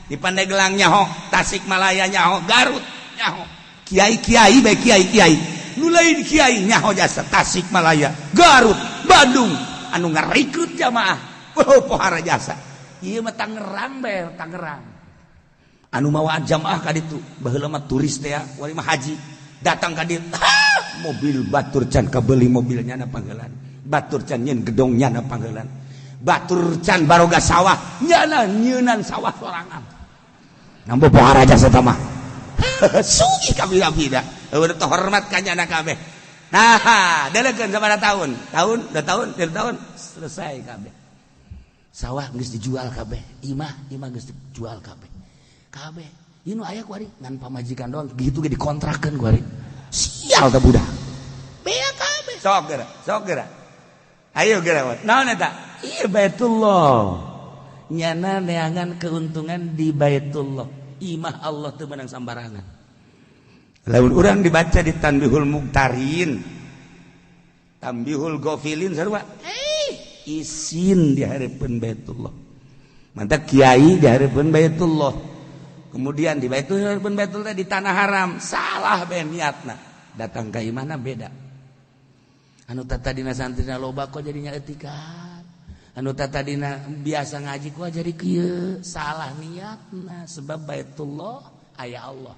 di Pandeglang nyaho, Tasikmalaya nyaho, Garut nyaho, kiai-kiai bae, kiai-kiai nu lain kiai nyaho jasa Tasikmalaya, Garut, Bandung anu ngarekrut jamaah. Oh, pohara jasa ieu mah. Tangerang bae, Tangerang anu mawa jamaah ka ditu baheula mah turis teh ya, wali mah haji datang ka ditu, mobil batur can kabeli, mobilnya na panggelan batur can nyeun gedongnya na panggelan batur can baroga sawah nyana nyeunan sawah sorangan, nampo pohara jasa eta mah. Sugih kabeh bida udah hormat ka nyana kabeh. Nah, delekeun sabaraha tahun, tahun, 2 tahun, 3 tahun, selesai kabeh. Sawah geus dijual kabeh, imah imah geus dijual kabeh kabeh. Ieu nu aya kuari ngan pamajikan doang gitu ge dikontrakeun kuari. Sial teh budak. Bea kabeh. Sok geura, sok geura. Ayo geura. Naon eta? Ieu Baitullah. Nyana neangan keuntungan di Baitullah. Imah Allah teu meunang sambarangan. Lamun urang dibaca di Tanbihul Muktarin, Tanbihul Ghafilin sarua. Isin di hareupeun Baitullah. Mantap kiai di hareupeun Baitullah. Kemudian di Baitullah, hareupeun Baitullah di tanah haram, salah bae niatna. Datang ka imahna beda. Anu tadina santrina loba kok jadinya etikan. Anu tadina biasa ngaji kok jadi kieu, salah niatna sebab Baitullah aya Allah.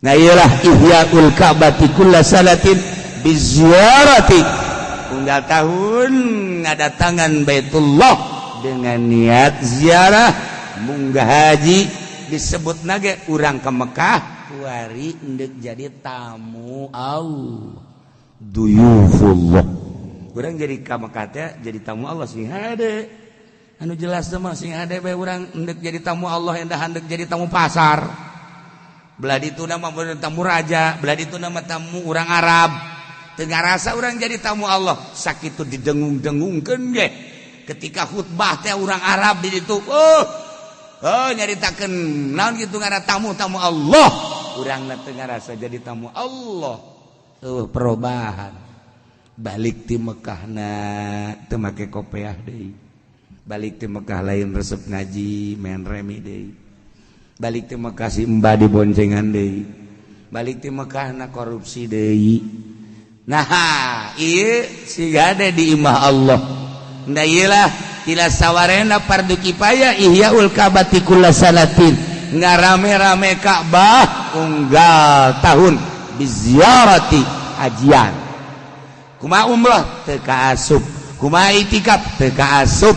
Nah, iyalah ihyaul Ka'bati kulla salatin biziarati. Unggal tahun ngadatangan Baitullah dengan niat ziarah munggah haji, disebut nage urang ke Mekah kuari endek jadi tamu Allah, duyufullah. Urang jadi ka Mekah teh jadi tamu Allah. Sing hade anu jelas mah, sing hade bae urang endek jadi tamu Allah, endah endek jadi tamu pasar. Belah itu nama tamu raja, belah itu nama tamu orang Arab. Teu ngarasa urang jadi tamu Allah. Sakitu didengung-dengungkeun ge ketika khutbah teh orang Arab di ditu, oh oh, nyaritakeun naon kitu ngaran tamu-tamu Allah. Urang teu ngarasa jadi tamu Allah. Oh, perubahan balik ti Mekahna teu make kopeah deui, balik ti Mekah lain resep ngaji, main remi deui, balik ti Mekah si Mbah diboncengan deui, balik ti Mekah na korupsi deui. Nah, ieu siga di imah Allah. Nah, iyalah tidak sawarena fardu kifayah ihyaul Ka'bati kulla salatin, ngarame-rame Ka'bah unggal tahun biziarati hajian. Kumaha umroh teu kaasup, kumaha itikaf teu kaasup,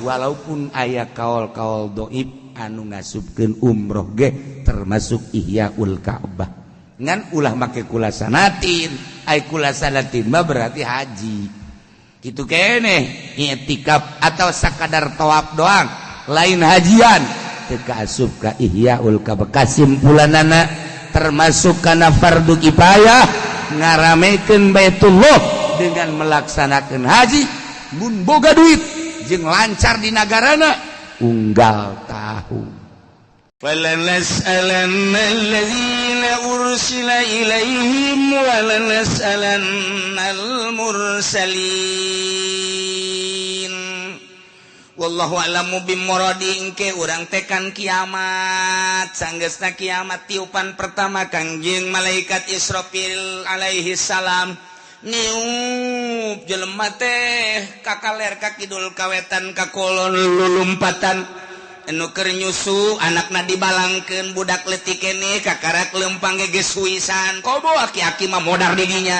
walaupun aya kaol-kaol doib anu ngasupkeun umroh ge termasuk ihyaul Ka'bah. Ngan ulah make kulasanatin, ai kulasanatin mah berarti haji. Gitu keneh i'tikaf atau sakadar tawaf doang, lain hajian. Teu kaasup ka Ihyaul Ka'bah. Kasimpulanana termasuk kana fardu kifayah ngaramekeun Baitullah dengan melaksanakan haji mun boga duit jeung lancar di nagarana unggal tahun. فلنسألن الذين أرسل إليهم ولنسألن المرسلين. Wallahu a'lamu bimuradi. Engke urang tekan kiamat, sanggeusna kiamat tiupan pertama Kangjeng malaikat Israfil alaihi salam niup, jelema teh kakaler ka kidul, kawetan ka kulon, lulumpatan. Anu keur nyusu anakna dibalangkeun, budak leutik keneh kakarak lempang ge geus huisan. Komo aki-aki mah modar didinya.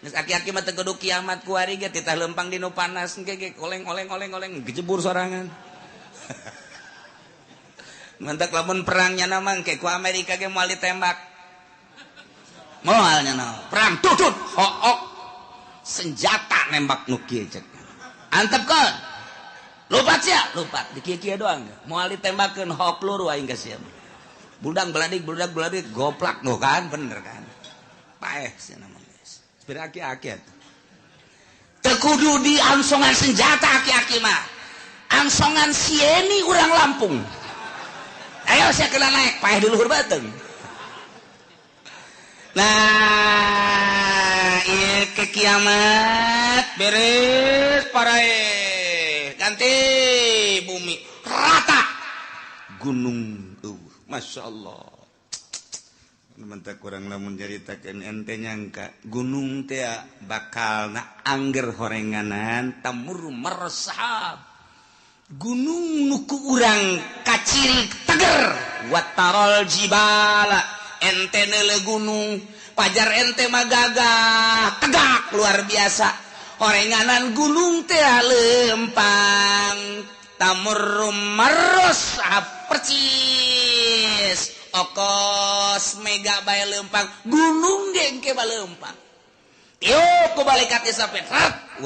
Geus aki-aki mah teu kudu kiamat, kuari ge titah lempang di nu panas engke ge oleng oleng oleng oleng, gejebur sorangan. Mantak lamun perangnya nama engke ku Amerika ge moal ditembak, moal nya perang tutut hook senjata nembak nu kieu, cek antepkeun, lupat sia, lupat di kieu-kieu doang, moal ditembakeun hok peluru aing ka sia. Budak beladik, budak beladik, goplak nu kan bener kan, paeh sia nama geus. Sepira aki-aki atuh teu kudu diangsongan senjata, aki-aki mah angsongan sieni urang Lampung, ayo sia kena naik, paeh di luhur beuteung. Nah, ieu ke kiamat beres paraeh, ganti bumi rata, gunung Masya Allah. Mantap kurang lamun nyaritakeun ente nyangka gunung teh bakal na angger horenganan tamur meresahab gunung nuku urang kaciri teger. Watarol jibala, ente neule gunung pajar ente mah gagah tegak luar biasa, horenganan gunung teh lempang tamur marros percis okos mega bae lempang, gunung ge engke balempang. Tiup ku malaikat sampai rat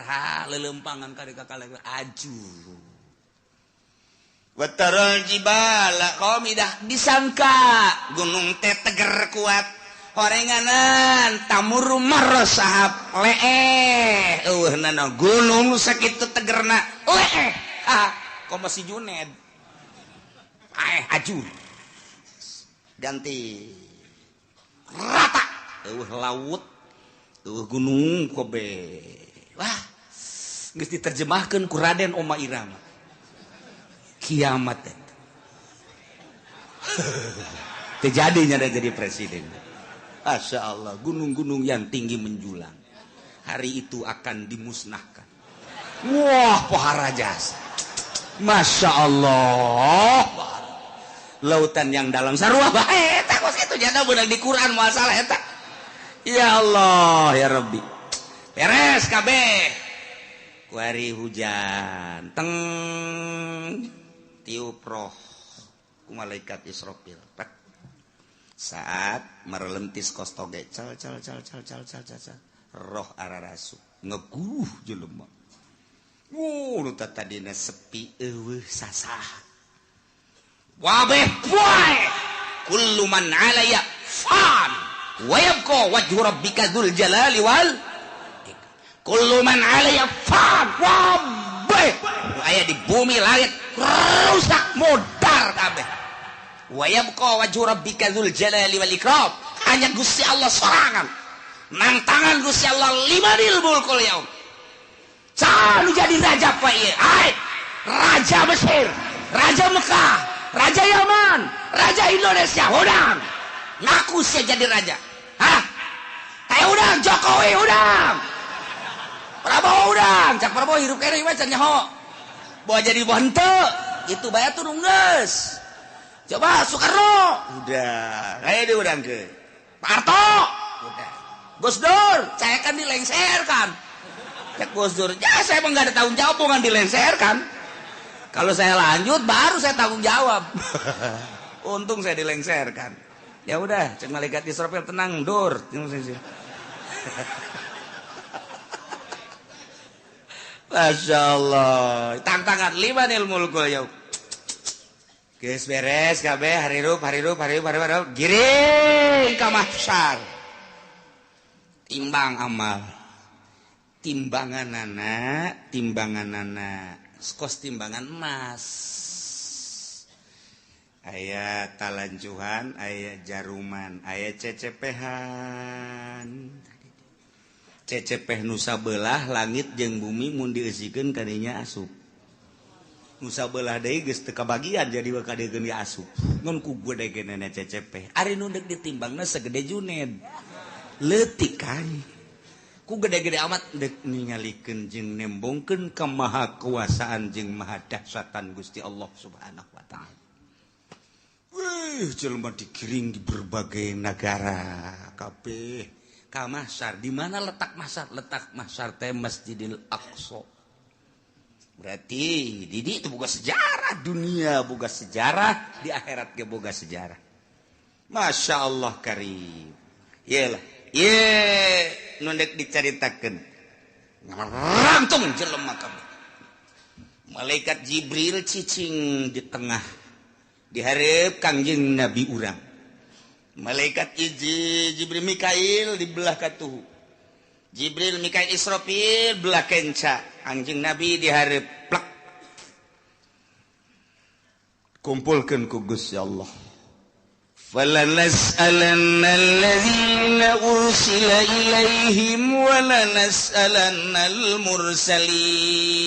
ha lelempangan kali kakale aju. Watarul jibala qamidah, disangka gunung teh teger kuat, horenganan tamur marosahab leeh, eueuh nana gunung sakitu tegerna leeh. Ah, komo si Juned aeh aju, ganti rata, eueuh laut, eueuh gunung kobe. Wah, geus diterjemahkeun ku Raden Oma Irama kiamat eta terjadinya ada jadi presiden. Masya Allah, gunung-gunung yang tinggi menjulang hari itu akan dimusnahkan. Wah, pohara jasa. Masya Allah, lautan yang dalam sarua bae eta kos kitu janda beunang di Quran moal salah eta. Ya Allah ya Rabbi, beres kabeh kuari hujan teng, tiup roh ku malaikat Israfil. Pek. Saat merelentis kos toge cal cal cal cal cal cal cal cal, roh ararasu ngeguh jelema. Nu tadina sepi eueuh sasah wabeh poe. Kullu man 'alaya fan wa yabqa wajhu rabbika dzul jalali wal kullu man 'alaya fan. Wabeh aya di bumi langit rusak modar kabeh. Wa yabqa wajhu rabbika dzul jalali wal ikram, hanya Gusti Allah sorangan nang tangan Gusti Allah limanil mulkul yaum. Saha nu jadi raja pak ieu? Ai, raja Mesir, raja Mekah, raja Yaman, raja Indonesia, udang ngaku sia jadi raja. Hah? Kayak udang Jokowi, udang Prabowo, udang cak Prabowo hirup kene mah can nyaho bawa jadi bawa henteu gitu bae atuh geus. Coba Soekarno udah kayak dia udang ke Pak Harto udah, Gus Dur saya kan dilengserkan. Cek Gus Dur ya saya emang gak ada tanggung jawab bukan dilengserkan, kalau saya lanjut baru saya tanggung jawab. Untung saya dilengserkan. Ya udah, cek malaikat Israfil tenang, dur. Masya Allah. Tantangan limanil mulkul yaum. Geus beres kabeh harirup harirup harirup harirup giring ka mahsyar. Timbang amal. Timbanganana, timbanganana. Kos timbangan emas. Aya talanjuhan, aya jaruman, aya cecepehan. Cecepeh nusa belah langit jeung bumi mun dieusikeun kadinya asup. Nusa belah deui geus teu kabagian jadi kadegeun ge asup. Ngan ku gede-gedena cecepeh. Ari nu deuk ditimbangna segede Juned. Leutik kan. Ku gede-gede amat deuk ningalikeun jeung nembongkeun kemahakuasaan jeung mahadahsyatan Gusti Allah Subhanahu wa taala. Wih, jelema digiring di berbagai negara kabeh ka mahsyar. Di mana letak mahsyar? Letak mahsyar teh Masjidil Aqsa. Berarti di itu boga sejarah dunia, boga sejarah di akhirat ge boga sejarah. Masya Allah karim. Iyalah, ye nu deuk dicaritakeun. Ngarangtung jelema kabeh. Malaikat Jibril cicing di tengah. Diharap Kangjeng Nabi urang. Malaikat Jibril Mikail di belah katuhu. Jibril Mikail Israfil belah kenca. Kangjeng Nabi diharap plek. Kumpulkeun ku Gusti Allah. Falanas'alanna allazina ursila ilaihim wa lanas'alannal mursalin.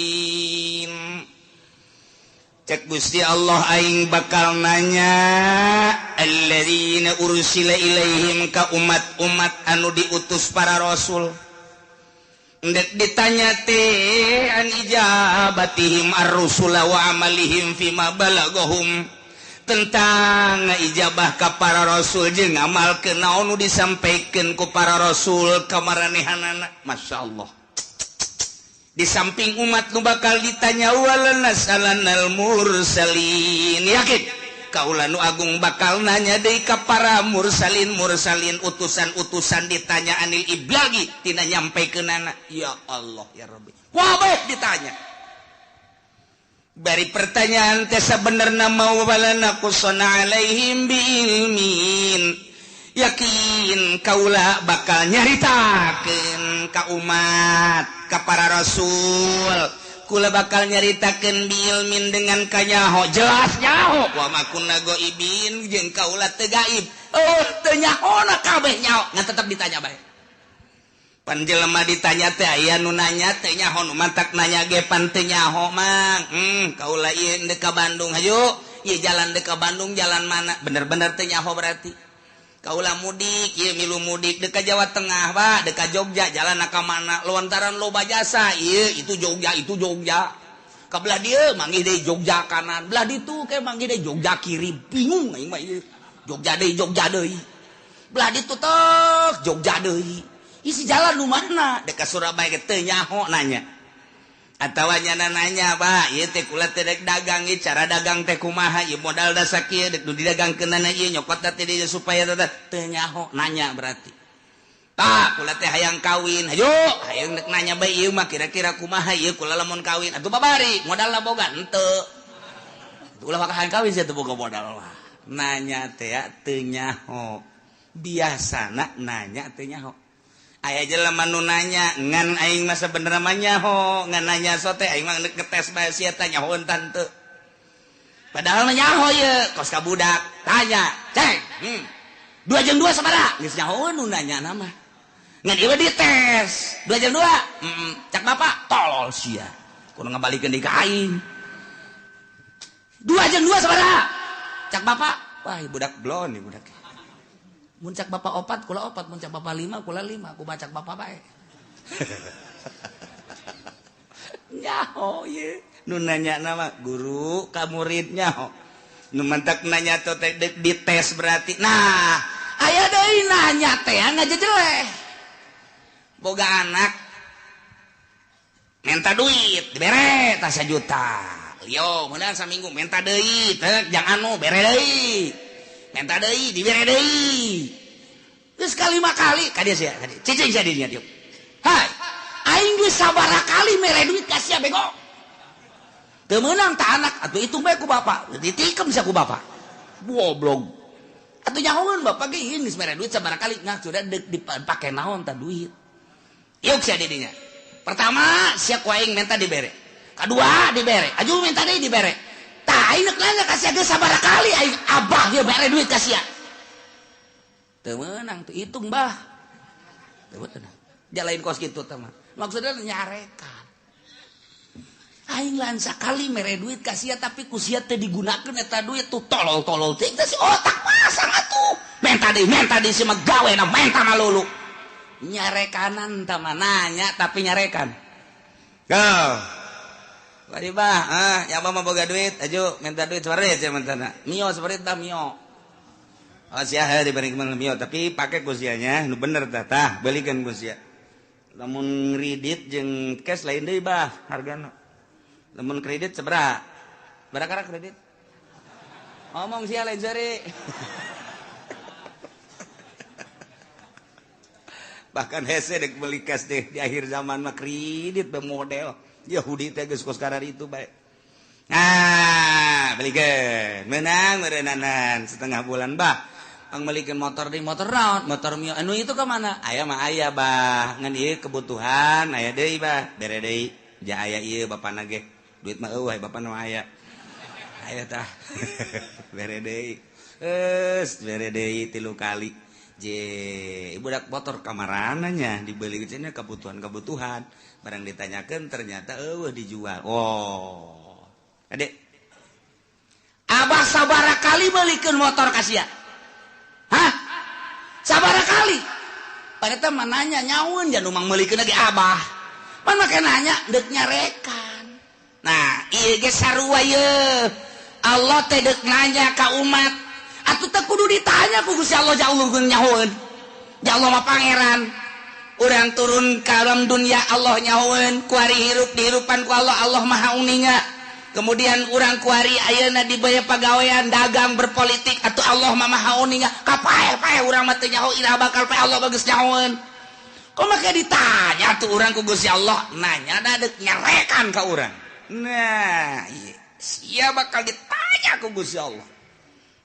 Cek Gusti Allah aing bakal nanya alladzina ursila ilaihim ka umat-umat anu diutus para rasul. Ndek ditanya teh an ijabatihim ar-rusula wa amalihim fima balagahum, tentang ijabah ka para rasul jeung ngamalkeun naon nu disampaikeun ku para rasul ka maranehanana. Masya Allah. Di samping umat nu bakal ditanya walanasalanal mursalin, yakin kaula nu agung bakal nanya deui ka para mursalin mursalin, utusan-utusan ditanya anil iblagi tina nyampaikeunana. Ya Allah ya Rabbi, wabeh ditanya. Bari pertanyaan teh sabenerna mau walana qusana alaihim biilmin, yakin kaula bakal nyaritakeun ka umat ka para rasul, kula bakal nyaritakeun biilmin dengan kanyaho, jelas nyaho. Wa ma kunna ghaibin jeung kaula teu gaib. Oh teu nyahona kabeh nyaho, ngan tetep ditanya bae. Pan jelema ditanya teh aya nu nanya teu nyaho, nu mantak nanya ge pan teu nyaho mang. Kaula ieu deuk ka Bandung hayu, ieu jalan deuk ka Bandung jalan mana? Bener-bener teu nyaho berarti. Kaula mudik, ieu milu mudik deuk ka Jawa Tengah, Pak, deuk ka Jogja, jalan ka mana? Lontaran loba jasa, ieu itu Jogja, itu Jogja. Ka belah dieu manggih deui Jogja kanan, belah ditu ke manggih deui Jogja kiri, bingung aing mah ieu. Jogja deui, Jogja deui. Belah ditu tek Jogja deui. Isi jalan nu mana? Deuk ka Surabaya ge teu nyaho nanya. Atawa nyana nanya, Pak, ieu teh kula teh rek dagang, ieu cara dagang teh kumaha, ieu modal da sakieu dek nu didagangkeunana ieu nyokot teh dieu supaya teu nyaho nanya berarti. Pak, kula teh hayang kawin, hayu, hayang dek nanya bae ieu mah kira-kira kumaha ieu kula lamun kawin. Atuh babari, modalna boga henteu. Ulah mah hayang kawin sia teu boga modal mah. Nanya teh teu nyaho. Biasana nanya teu nyaho. Aya jelema nu nanya ngan aing mah sabenerna mah nyaho, ngan nanya sote aing mah ngetes bae sia teh nyaho tante. Padahal mah nyaho ieu, kos ka budak tanya, "Ceng, 2 jeung 2 sabaraha?" Geus nyaho nu nanya mah. Ngan ieu dites, 2 jeung 2. Cak bapak, tolol sia. Kudu ngabalikeun deui ka aing. 2 jeung 2 sabaraha? Cak bapak, wah budak blon nih budak. Mun cak bapak opat, kula opat, mun cak bapak lima, kula lima, ku bacak bapak bae. Nyaho ye, nu nanya nama guru ka murid nyaho. Nu mantak nanya teh dites berarti. Nah, aya deui nanya teh ngajejeleh. Boga anak minta duit, dibere tah sajuta. Yo, meunang saminggu minta deui, teh jang anu bere deui. Minta deui, dibere deui. Geus kalima kali ka dieu sia, ka dieu. Cicing sia di dinya dieu. Hai, aing geus sabaraha kali mere duit ka sia bego. Teu meunang ta anak atuh hitung bae ku bapak. Ditikem sia ku bapak. Goblok. Atuh nyahoeun bapak ge ieu geus mere duit sabaraha kali, nah sudah deuk dipake naon ta duit. Yuk sia di dinya. Pertama sia ku aing minta dibere. Kadua dibere. Aju minta deui dibere. Tah aing nanya ka sia geus sabaraha kali aing abah ieu mere duit ka sia. Teu meunang teu hitung bah. Teu meunang. Jalain kos kitu teh mah. Maksudna nyarekan. Aing lain sakali mere duit ka sia tapi ku sia teu digunakeun eta duit tuh tolol-tolol teuing teh si otak pasang atuh. Menta deui si mah gawena menta malulu. Nyarekanan tah mah nanya tapi nyarekan. Go. Bari bah, ah, yang mah boga duit, aju minta duit separit sia mentana. Mio separit dah mio. Oh sia heuh diberi mio tapi pake ku sia nya nu bener tah tah belikeun ku sia. Lamun kredit jeung cash lain deui bah hargana. Lamun kredit sabaraha? Berapa kredit? Ngomong sia lain seri. Bahkan hese dek beli cash deh di akhir zaman mah kredit be model. Yahudi teh geus kos karar itu bae. Nah, belikeun. Menang meureunanan setengah bulan bah. Ang melikeun motor di motor naon? Motor mio anu itu ka mana? Aya mah aya bah. Ngan ieu kebutuhan aya deui bah. Bere deui. Ja aya ieu bapana ge. Duit mah eueuh bapana mah aya. Aya tah. Bere deui. Geus bere deui 3 kali. Je, budak motor kamarana nya dibeli cenah kebutuhan-kebutuhan. Barang ditanyakan ternyata eueuh dijual. Oh. Adek. Abah sabaraha kali belikeun motor ka sia? Hah? Sabaraha kali? Padahal mah nanya nyaun ja nu mang meulikeun lagi abah. Pan make nanya deuk nyarekan. Nah, ieu ge sarua ye. Allah teh deuk nanya ka umat. Atuh teh kudu ditanya ku Gusti Allah ja Allah nyahoeun. Ja Allah mah pangeran. Urang turun ka alam dunia Allah nyahoeun, kuari hirup dihirupan ku Allah, Allah maha uninga. Kemudian urang kuari ayeuna dibaya pagawean dagang berpolitik atuh Allah mah maha uninga. Kapae-pae urang mah teu nyaho iraha bakal pae Allah bagus nyahoeun. Kok make ditanya tuh urang ku Gusti Allah, nanya da deuk nyarekan ka urang. Nah, ieu sia bakal ditanya ku Gusti Allah.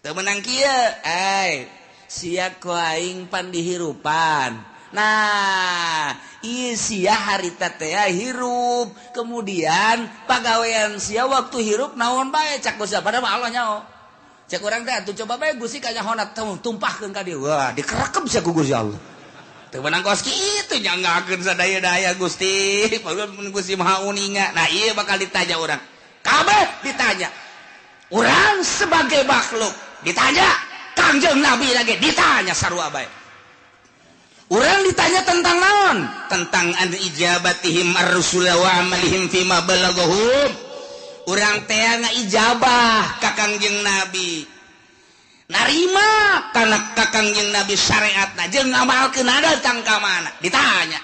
Teu meunang kieu, ai sia ku aing pan dihirupan. Nah, ieu sia harita teh hirup, kemudian pagawean sia waktu hirup naon bae cak Gusti padahal mah Allah nyaho. Cek urang teh atuh coba bae Gusti kanyahona tumpahkeun ka dieu. Wah, dikerekep sia ku Gusti Allah. Teu meunang kos kitu nyanggakeun sadaya-daya Gusti, padahal mun Gusti Maha Uninga. Nah, ieu bakal ditanya urang. Kabeh ditanya. Urang sebagai makhluk ditanya, Kangjeng Nabi lagi ditanya sarua bae. Urang ditanya tentang naon? Tentang an ijabatihim ar-rusul wa amalihim fima balaghahum. Urang teh ngaijabah ka Kangjeng Nabi. Narima kana ka Kangjeng Nabi syariatna jeung ngamalkeun datang ka mana? Ditanya.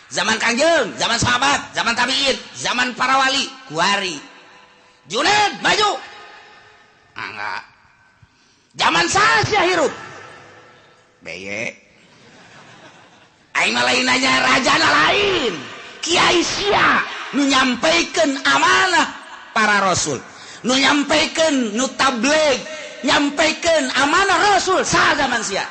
Zaman Kangjeng, zaman sahabat, zaman tabiin, zaman para wali, kuari. Junaid maju. Enggak. Zaman saha hirup? Beye. Aing mah lain nanya rajana lain. Kiai sia nu nyampaikan amanah para rasul, nu nyampaikan nu tabligh, nyampaikan amanah rasul saha zaman sia.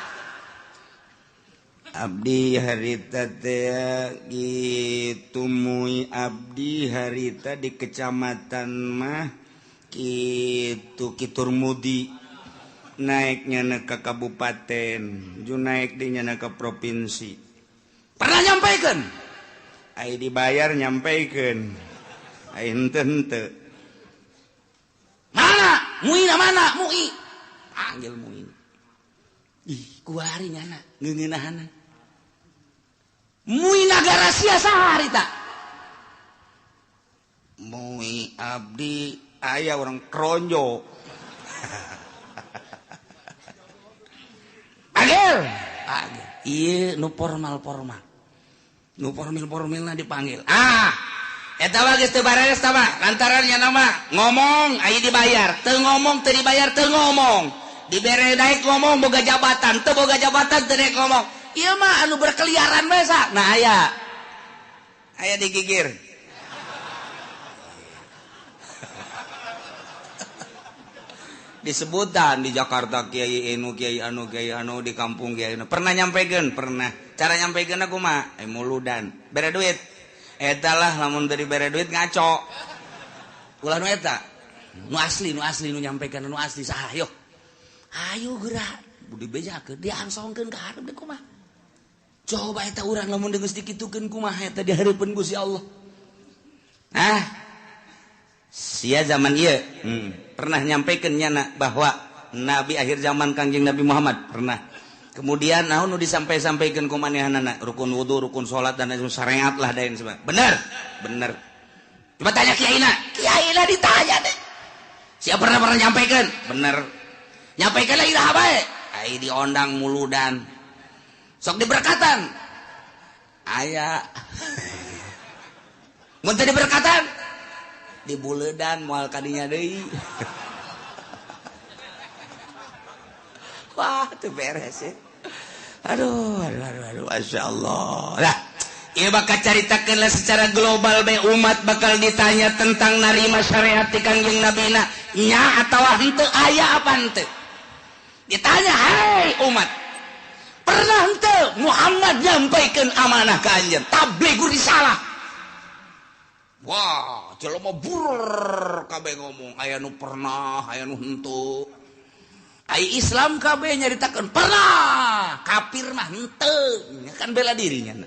Abdi harita teh kitu mui abdi harita di kecamatan mah kitu Kiturmudi naiknya ke kabupaten, ju naik dinya ke provinsi. Pernah nyampaikan? Ai dibayar nyampaikan. Ai henteu henteu. Mana? Muina mana? Mui. Panggil Muin. Ih, kuari nyana ngeungeunahana. Mui nagara sia saha harita? Mui abdi aya orang kronjo. Panggil. Panggil. Ieu nu formal-formal. Nu formil-formilna dipanggil. Ah, eta mah geus teu bareres tah mah, lantaran nya nama ngomong aya dibayar, teu ngomong teu dibayar teu ngomong. Dibere naik ngomong boga jabatan, teu boga jabatan teu naik ngomong. Ieu mah anu berkeliaran bae sa. Nah aya. Aya digigir. Disebutan di Jakarta kiai anu kiai anu kiai anu di kampung kiai anu. Pernah nyampekeun? Pernah. Cara nyampekeunna kumaha? Muludan. Bere duit. Eta lah lamun teu dibere duit ngaco. Ulah nu eta. Nu asli nu nyampekeun nu asli saha ayo. Ayo geura dibejakeun diangsongkeun ka hareup deui kumaha. Coba eta urang lamun geus dikitukeun kumaha eta di hareupeun Gusti Allah. Ah. Sia zaman ieu pernah nyampaikan nyana bahwa nabi akhir zaman Kangjeng Nabi Muhammad pernah. Kemudian naon nu disampai-sampaikeun ku manehanana rukun wudu, rukun salat dan lain syariat lah dan sebagainya. Bener? Bener. Coba tanya kiaina. Kiaina ditanya deh. Siapa pernah nyampaikan? Bener. Nyampaikan lah iraha bae. Ai diondang muludan. Sok diberkatan. Aya. Mun teu diberkatan dibuledan moal kadinya deui. Wah, itu beres ya. Aduh, aduh, aduh, aduh, Masya Allah. Nah, ieu bakal caritakeun lah secara global bae umat bakal ditanya tentang narima syariat ti Kangjeng Nabina nya atawa henteu aya apa henteu. Ditanya, "Hai umat, pernah henteu Muhammad nyampaikeun amanah ka anjeun tablighur risalah?" Wah, jelema bur kabeh ngomong aya nu pernah, aya nu henteu. Ai Islam kabeh nyaritakeun pernah, kafir mah henteu, kan bela dirinya.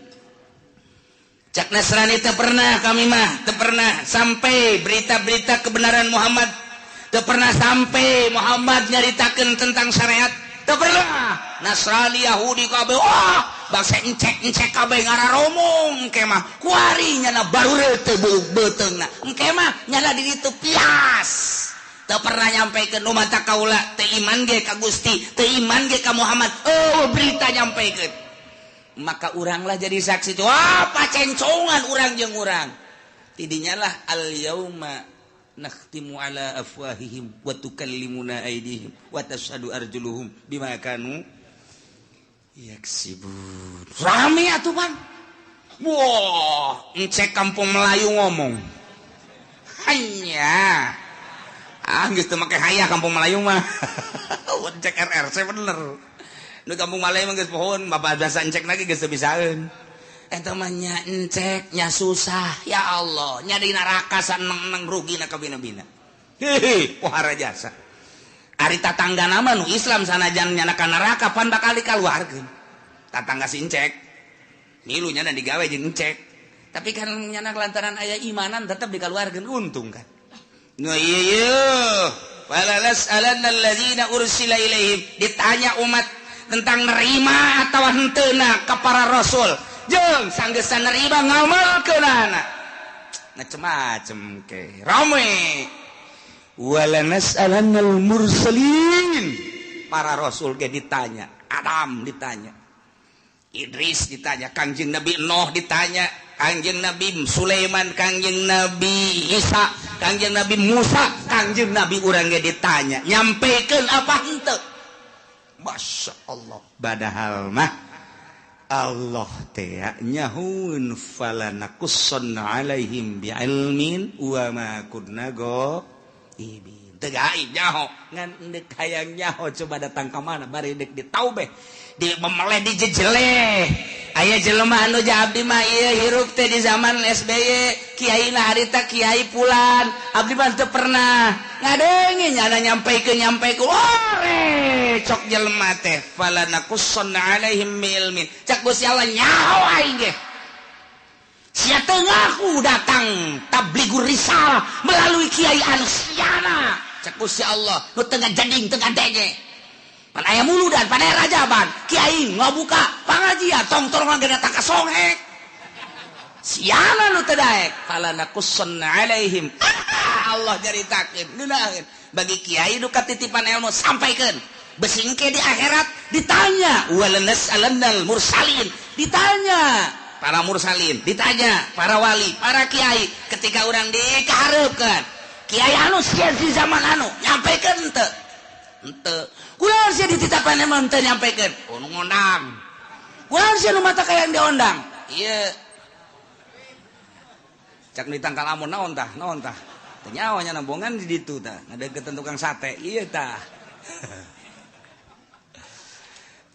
Cak Nasrani teu pernah kami mah, teu pernah sampai berita-berita kebenaran Muhammad, teu pernah sampai Muhammad nyaritakeun tentang syariat, teu pernah. Nasrani Yahudi kabeh wah, bangsa encek-encek kabeh ngararomong engke mah kuari nyana baru teu beuteungna. Engke mah nyana di ditu pias. Teu pernah nyampaikan nu mata kaula teu iman ge ka Gusti, teu iman ge ka Muhammad. Oh, berita nyampaikan. Maka uranglah jadi saksi. Wah, pacencongan urang jeung urang. Tidinya lah al yauma nakhtimu ala afwahihim wa tukallimuna aydihim wa tashhadu arjuluhum bima kanu yaksibun. Rame atuh, Bang. Wah, encek kampung Melayu ngomong. Hanya ah geus teu make hayah kampung Melayu mah. Encek RRC bener. Nu kampung Melayu mah geus pohon, bapak biasa encek lagi geus teu bisaeun. Eta mah nya encek nya susah, ya Allah, nya di neraka saneng-neng rugina ka bina-bina. Hehe, pohara jasa. Ari tatangga nama nu Islam sanajan nyana ka neraka pan bakal dikaluarkeun. Tatangga si encek. Milu nyana digawe jeung encek. Tapi kan nyana lantaran aya imanan tetep dikaluarkeun untung kan. Nu ieu fala nas'alanna alladzina ursila ilaihim, ditanya umat tentang nerima atawa henteuna ka para rasul. Jeung sanggeusna nerima ngamalkeunana. Macem-macem ke. Rame. Wala nas'alannal mursalin. Para rasul ge ditanya, Adam ditanya, Idris ditanya, Kangjeng Nabi Nuh ditanya, Kangjeng Nabi Sulaiman, Kangjeng Nabi Isa, Kangjeng Nabi Musa, Kangjeng Nabi urang ge ditanya, nyampekeun apa henteu? Masya Allah. Padahal mah Allah teh nyahueun falanakussanna alaihim bi'ilmin wa ma kunna ghaibin. Teu gaib nyaho, ngan deuk hayang nyaho coba datang ka mana bari deuk ditaubeh, di memeleh dijejeleh. Aya jelema anu abdi mah ieu hirup teh di zaman SBY, kiai na harita kiai pulan, abdi mah teu pernah ngadenge nyana nyampaikeun ore cok jelema teh falanakussanna alaihim biilmin. Cak Gusti Allah nyaho aing ge. Sia teu ngaku datang tablighur risalah melalui kiai anu siana. Cak Gusti Allah nu teu ngajading teu ngadenge. Pan aya muludan, pan aya rajaban, kiai ngabuka pangajian, tong-tong ge datang ka songhek. Siana nu teu daek, falanakussanna alaihim. Allah caritakeun, ngeunaheun. Bagi kiai nu katitipan ilmu sampaikeun. Besingke di akhirat ditanya, walanas'alannal mursalin, ditanya para mursalin, ditanya para wali, para kiai ketika urang dikahareupeun. Kiai anu sia di zaman anu nyampaikeun teu? Henteu. Kunaon sia dititapan emang teu nyampekeun? Oh nu ngondang. Kunaon sia nu mata kayang diondang? Ieu. Cak nu ditangkal amon naon tah? Naon tah? Teu nyaho nya nambongan di ditu tah. Ngadeukeutan tukang sate. Ieu tah.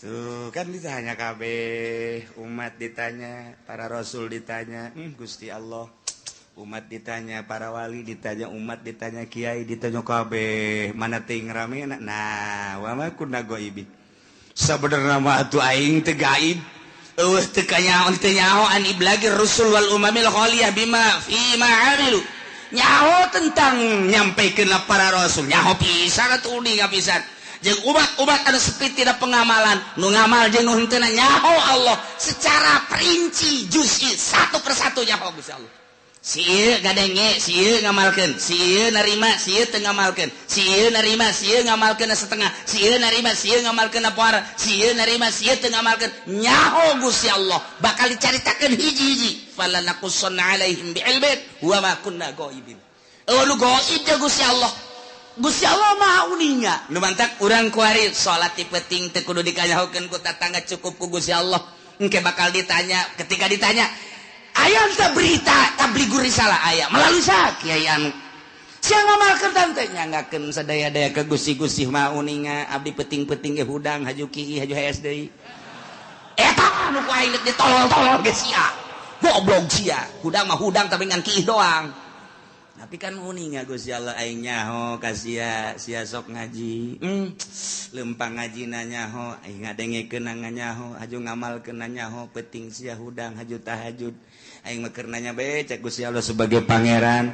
Tuh kan ditanya kabeh, umat ditanya, para rasul ditanya, Gusti Allah. Umat ditanya, para wali ditanya, umat ditanya, kiai ditanya kabeh, mana teuing ramena. Nah, wa ma kunna ghaibin. Sabenerna mah atuh aing teu gaib. Eueuh teu kanyaho teu nyaho an iblagir rusul wal umamil khaliyah bima fi ma amilu. Nyaho tentang nyampikeunna para rasul, nyaho pisan atuh uninga pisan. Jeung umat-umat anu sepi tidak pengamalan, nu ngamal jeung nu henteu nyaho Allah secara perinci juz'i satu persatu nyaho Gusti Allah. Si ieu ngadenge, si ieu ngamalkeun, si ieu narima, si ieu teu ngamalkeun, si ieu narima, si ieu ngamalkeun setengah, si ieu narima, si ieu ngamalkeun poara, si ieu narima, si ieu teu ngamalkeun. Nyaho Gusti Allah bakal dicaritakeun hiji-hiji. Fala naqussanna alaihim bi'ilmin wa ma kunna ghaibin. Eueuh nu gaib jeung Gusti Allah. Gusti Allah maha uninga. Nu mantak urang kuari salat ti peuting teu kudu dikanyahokeun ku tatangga, cukup ku Gusti Allah. Engke bakal ditanya, ketika ditanya aya teh berita tabligur risalah aya melalui sa kiai anu. Sia ngamalkeun teh nyanggakeun sadaya-daya ke Gusti-Gusti maha uninga, abdi peuting-peuting ge hudang haju kieu haju hees deui. Eta anu ku aing deuk ditolol-tolol ge sia. Goblok sia. Hudang mah hudang tapi ngan kieu doang. Tapi kan uninga Gusti Allah aing nyaho ka sia, sia sok ngaji. Lempang ngajina nyaho, aing ngadengekeun nyaho, haju ngamalkeun nyaho, peuting sia hudang haju tahajud. Aing mah keur nanya bae cek Gusti Allah sebagai pangeran.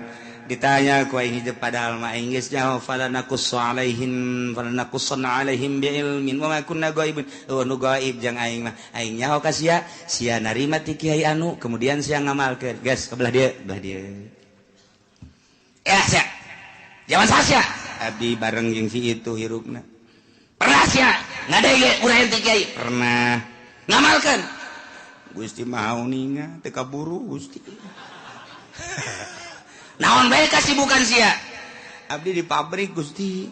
Ditanya ku aing hijab padahal mah aing geus nyaho fala naqussu alaihim fala naqussanna alaihim bi ilmin wa ma kunna ghaibin. Oh nu gaib jang aing mah. Aing nyaho ka sia, sia narima ti kiai anu, kemudian sia ngamalkeun. Geus ke belah dieu, belah dieu. Ya sia. Zaman sia. Abdi bareng jeung si itu hirupna. Pernah sia ngadenge urang ti kiai? Pernah. Ngamalkeun. Gusti maha uninga teu kaburu Gusti. Naon bae kasibukan sia? Abdi di pabrik Gusti.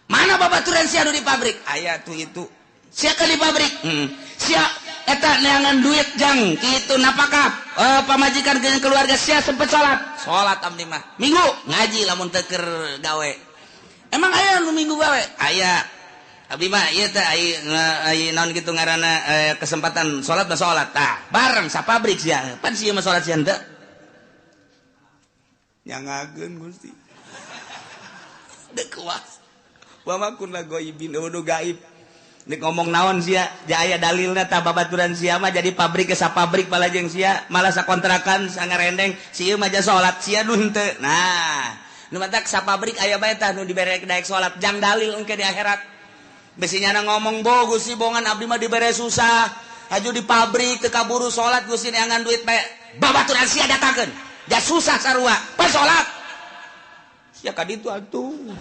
Mana babaturan sia nu di pabrik? Aya tuh itu. Sia ke di pabrik? Sia eta neangan duit jang kitu napakah pamajikan jeung keluarga sia sempet salat. Salat abdi mah. Minggu ngaji lamun teu keur gawe. Emang aya nu minggu gawe? Aya. Abdi mah ieu teh ai naon kitu ngaranna kesempatan salat mah salat. Tah, bareng sa pabrik sia. Pan sia mah salat sia henteu. Nyangakeun Gusti. Deuk kuas. Wa ma kunna ghaibin, nu gaib. Nek ngomong naon sia, aya dalilna tah babaturan sia mah jadi pabrik ke sapabrik palajeng sia, malah sakontrakan sangarendeng, si ieu mah ja salat sia nu henteu. Nah, nu matak sapabrik aya bae tah nu dibere daek salat jang dalil engke di akhirat. Besi nyana ngomong bo Gusti bongan abdi mah dibere susah, haju di pabrik teu kaburu salat Gusti neangan duit bae. Babaturan sia datangkeun. Ja susah sarua, pas salat. Sia ka ditu atuh.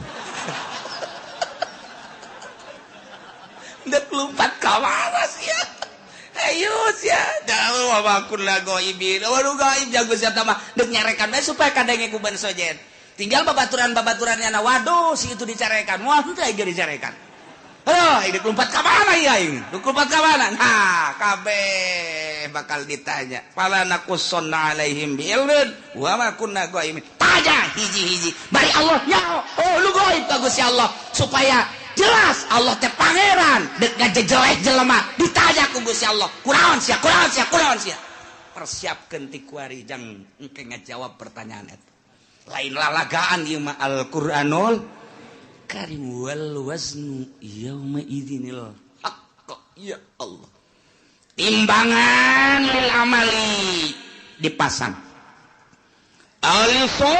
Dek lompat ka mana sia? Ayo sia. Dah wa kunna ghaibin. Wa nu gaib jago sia mah dek nyarekan bae supaya kadenge ku ban sojen. Tinggal babaturan-babaturannya na waduh si itu dicarekan. Wah henteu aing dicarekan. Aduh, ini lompat ka mana ieu aing? Dek lompat ka mana? Nah, kabeh bakal ditanya. Fala naqussanna alaihim bi ilmin wa ma kunna ghaibin. Tanya hiji-hiji. Bari Allah nyaho. Oh lu gaib ka Gusti Allah supaya jelas Allah teh pangeran dek ngajejeleh jelema ditanya ku Gusti Allah kunaon sia kunaon sia kunaon sia persiapkeun ti kuari jang engke ngajawab pertanyaan eta lain lalagaan ieu mah Al-Qur'anul Karim wal waznu yauma idzinil haqq. Ya Allah, timbangan lil amali dipasang aliso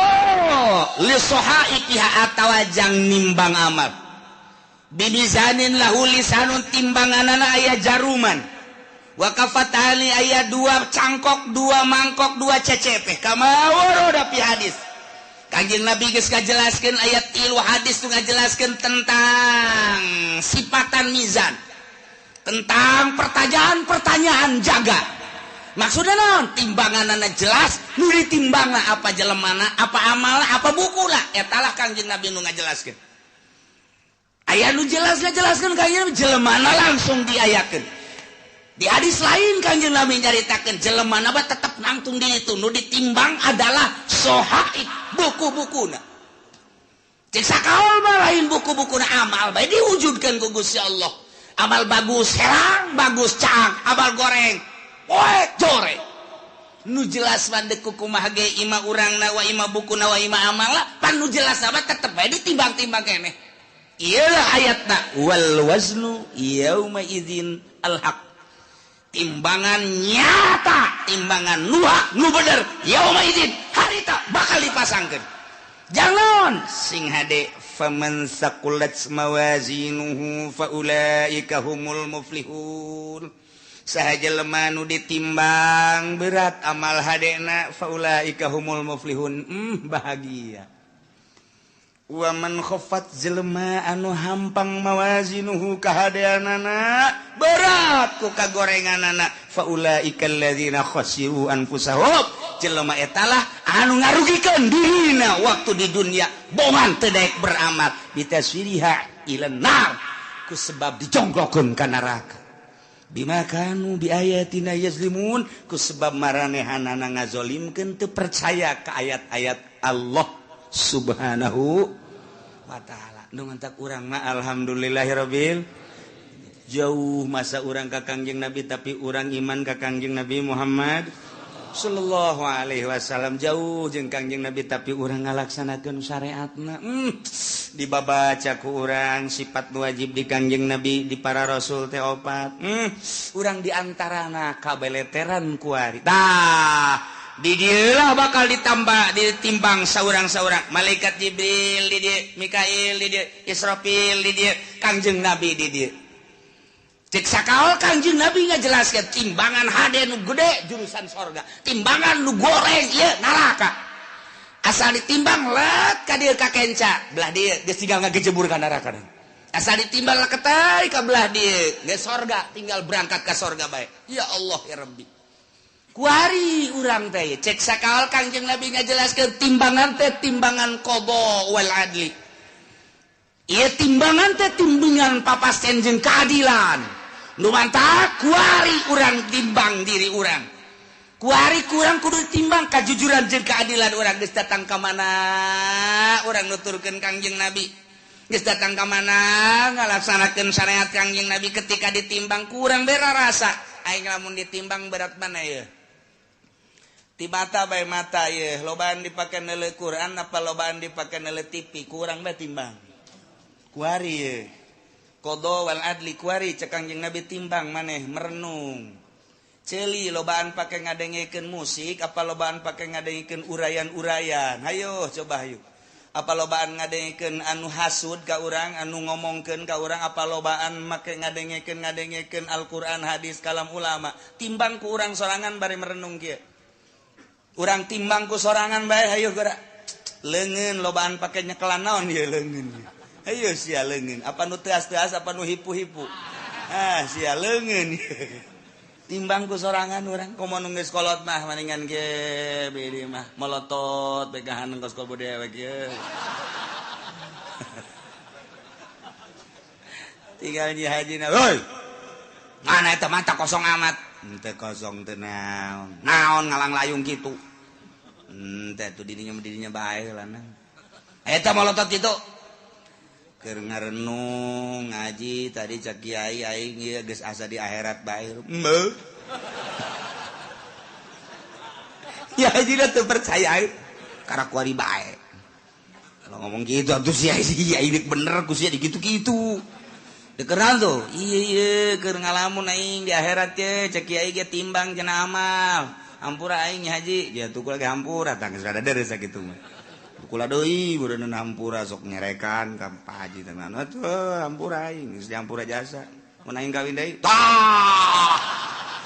lisohaikiha atawa jang nimbang amal bimizanin lahu lisanun timbanganana aya jaruman wa kafatani aya dua cangkok dua mangkok dua cecepe kama warada fi hadis. Kanjeng Nabi geus ngajelaskeun ayat tilu hadis nu ngajelaskeun tentang sifatan mizan, tentang pertanyaan-pertanyaan jaga. Maksudnya naon? Timbanganana jelas, nu ditimbangna apa jelemana, apa amalna, apa bukuna. Eta lah Kanjeng Nabi nu ngajelaskeun. Aya nu jelas ngajelaskeun Kangjeng Nabi jelemana langsung diayakeun. Di hadis lain Kangjeng Nabi nyaritakeun jelemana mah tetep nangtung di itu, nu ditimbang adalah sohaib buku-bukuna. Cek sakaol mah lain buku-bukuna, amal bae diwujudkeun ku Gusti Allah. Amal bagus herang, bagus caang, amal goreng poek jore. Nu jelas mah deuk kumaha ge ima urangna wa ima bukuna wa ima amala, pan nu jelas mah tetep bae ditimbang-timbang keneh. Iyalah ayatna wal waznu yauma idzin al haq. Timbangan nyata, timbangan nu hak, nu bener, yauma idzin harita bakal dipasangkeun. Jangan sing hade faman saqulat mawazinuhu faulaika humul muflihun. Saha jelema nu ditimbang berat amal hadena faulaika humul muflihun. Bahagia. Wa man khaffat jelema anu hampang mawazinuhu kahadeanana berat ku kagorenganana faulaika alladzina khasiru anfusahum. Jelema etalah anu ngarugikeun dirina waktu di dunia bongan teu daek beramal bitaswiriha ila nar ku sebab dijongklokeun ka neraka bima kanu biayatina yazlimun ku sebab maranehanana ngazolimkeun teu percaya ka ayat-ayat Allah Subhanahu wa ta'ala. Nu ngantak urang mah alhamdulillahirabbil jauh masa urang ka Kangjeng Nabi tapi urang iman ka Kangjeng Nabi Muhammad sallallahu alaihi wasallam, jauh jeung Kangjeng Nabi tapi urang ngalaksanakeun syariatna. Dibabaca ku urang sifat wajib di Kangjeng Nabi di para rasul teh opat. Urang diantarana kabeleteran kuari. Tah di dieulah bakal ditambah ditimbang saurang-saurang malaikat Jibril di dieu, Mikail di dieu, Israfil di dieu, Kangjeng Nabi di dieu. Cek sakaol Kangjeng Nabi ngajelaskeun timbangan hade nu gede jurusan sorga, timbangan nu goreng ieu neraka. Asal ditimbang let ka dieu ka kenca, belah dieu geus tinggal ngagejebur ka neraka. Asal ditimbang leketai ka belah dieu geus sorga, tinggal berangkat ka sorga bae. Ya Allah ya Rabbi. Kuari urang teh cek sakaol Kangjeng Nabi ngajelaskeun timbangan teh timbangan qada wal adli. Ieu timbangan teh timbangan papasten jeung keadilan. Nu mantap kuari urang timbang diri urang. Kuari kurang kudu timbang kajujuran jeung keadilan urang geus datang ka mana urang nuturkeun Kangjeng Nabi. Geus datang ka mana ngalaksanakeun syariat Kangjeng Nabi ketika ditimbang kurang bera rasa. Aing lamun ditimbang berat mana ieu? Ti mata bae mata ieu, lobaan dipake neuleuh Quran apa lobaan dipake neuleuh TV, kurang bae timbang. Kuari ieu. Qada wal adli kuari cek Kangjeng Nabi timbang maneh merenung. Ceuli lobaan pake ngadengekeun musik apa lobaan pake ngadengekeun urayan-urayan. Hayo coba hayu. Apa lobaan ngadengekeun anu hasud ka urang, anu ngomongkeun ka urang, apa lobaan make ngadengekeun Al-Qur'an, hadis, kalam ulama. Timbang ku urang sorangan bari merenung kieu. Urang timbang ku sorangan bae hayu geura. Leungeun lobaan pake nyekelan naon ieu leungeun. Hayu sia leungeun, apa nu teas-teas apa nu hipu-hipu. Ah sia leungeun. Timbang ku sorangan urang komo nu geus kolot mah maningan ge bedi mah molotot begahan kos kobo dewek ieu. Tinggal nyi hajina, "Hoi. Mana eta mata kosong amat." Henteu kosong teu naon. Naon ngalang layung kitu. Henteu atuh dirinya bae lah. Eta molotot kitu. Keur ngarenung ngaji tadi cak kiai aing ieu geus asa di akhirat bae. Heuh. Ya haji teu percaya aing. Karak kuari bae. Kalau ngomong gitu atuh sia sia bener ku sia dikitu-kitu. Dikenal tuh, iya iya keur ngalamun aing di akhirat ye cek kiai ge timbang cenah amal. Hampura aing haji, ya tuh kula ge hampura tah geus rada deres sakitu mah. Kula deui beureun hampura sok nyerekan ka Pak Haji teh mah atuh hampura aing geus dihampura jasa. Mun aing kawin deui, tah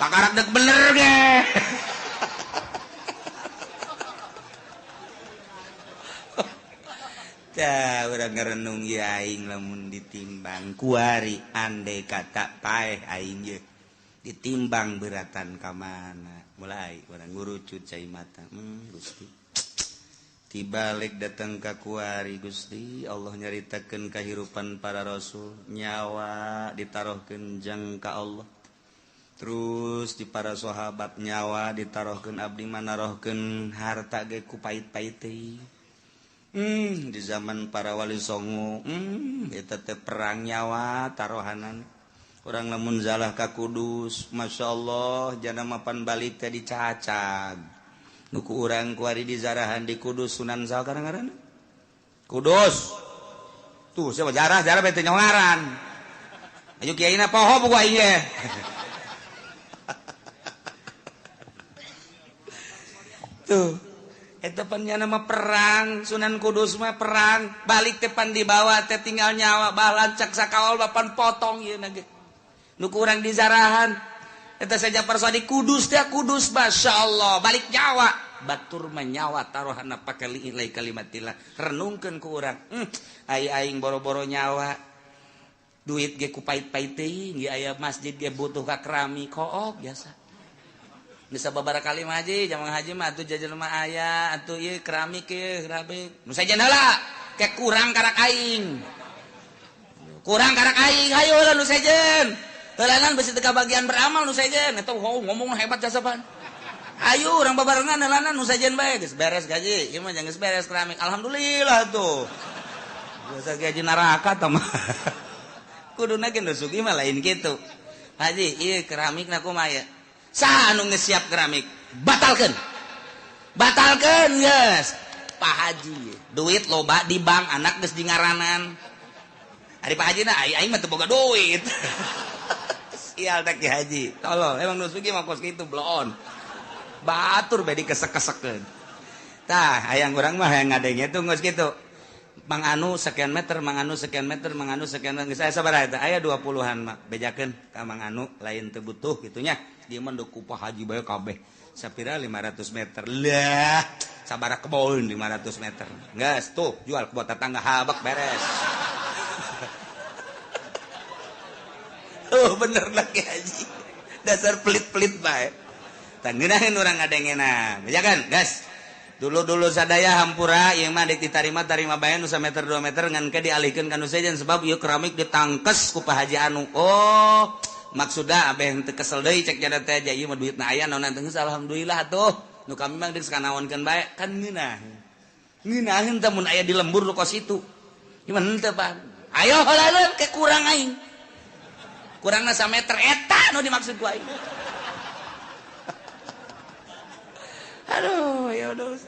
kakarak deuk bener ge. Tah urang ngarenung ieu aing lamun ditimbang kuari andai kata paeh aing ye ditimbang beratan ka mana. Mulai urang ngurucut cai mata. Gusti. Tibalik datang ka kuari Gusti Allah nyaritakeun kahirupan para rasul, nyawa ditaruhkeun jang ka Allah. Terus di para sahabat nyawa ditaruhkeun, abdi mah narohkeun harta ge ku pait-pait teuing. Di zaman para wali songo, eta teh perang nyawa tarohanan. Urang lamun zalah ka Kudus, Masya Allah, jana mapan balik teh dicacag. Nuku urang kuari di zarahan di Kudus Sunan saha ngaranna? Kudus. Tuh siapa jarah jarah bete nyongaran. Ayo kiaina poho buku aing ge. Tuh. Eta pan nya mah perang Sunan Kudus mah perang, balik teh pan dibawa teh tinggal nyawa balancak sakawal bapan potong ieu na ge. Nu kurang di zarahan. Eta saja persodi Kudus teh Kudus Masya Allah balik nyawa batur menyawa taruhana pake liilai kalimatillah renungkeun ku urang. Aing boro-boro nyawa duit ge ku pait-pait teuing ge aya masjid ge butuh ka keramik kook biasa bisa babara kali mah haji jamang haji mah atuh jajan mah aya atuh ieu keramik ieu keramik nu sajen heula ke kurang karak aing hayu heula nu sejen heulanan besi teu bagian beramal nu sejen eta ngomong hebat jasa pan. Ayo urang babarengan heulanan nu sejen bae geus beres gaji ieu mah geus beres keramik alhamdulillah tuh. Biasa gaji neraka tah mah. Kuduna ge nu sugih mah lain kitu. Haji ieu keramikna kumaha ya? Saha anu geus siap keramik? Batalkeun. Batalkeun geus. Pak Haji duit loba di bank anak geus di ngaranan. Ari Pak Haji na aing mah teu boga duit. Sial tak Ki Haji. Tolol, emang nu sugih mah kos kitu bloon. Batur bae dikesek-kesekeun. Tah, hayang urang mah hayang ngadenge tuh geus kitu. Mang anu sekian meter, mang anu sekian meter, mang anu sekian meter. Geus aya sabaraha eta? Aya 20-an mah. Bejakeun ka mang anu lain teu butuh kitu nya. Dia mah deuk ku Pak Haji bae kabeh. Sapira 500 meter. Lah, sabaraha kebon 500 meter. Geus tuh jual ke tetangga habak beres. Oh bener lagi haji. Dasar pelit-pelit bae. Tah ngeunaheun urang ngadengena. Bejakeun, gas. Dulu-dulu sadaya hampura ieu mah deuk ditarima tarima bae nu sameter 2 meter ngan ke dialihkeun ka nu sejen sebab ieu keramik ditangkes ku Pak Haji anu. Oh, maksudna abeh teu kesel deui cek jada teh aja ieu mah duitna aya naon teh geus alhamdulillah atuh. Nu kami mah geus kanaonkeun bae kan ngeunah. Ngeunaheun teh mun aya di lembur nu kos itu. Ieu mah henteu Pak. Ayo heula ke kurang aing. Kurangna sameter eta nu dimaksud ku aing. Aduh, ya udah.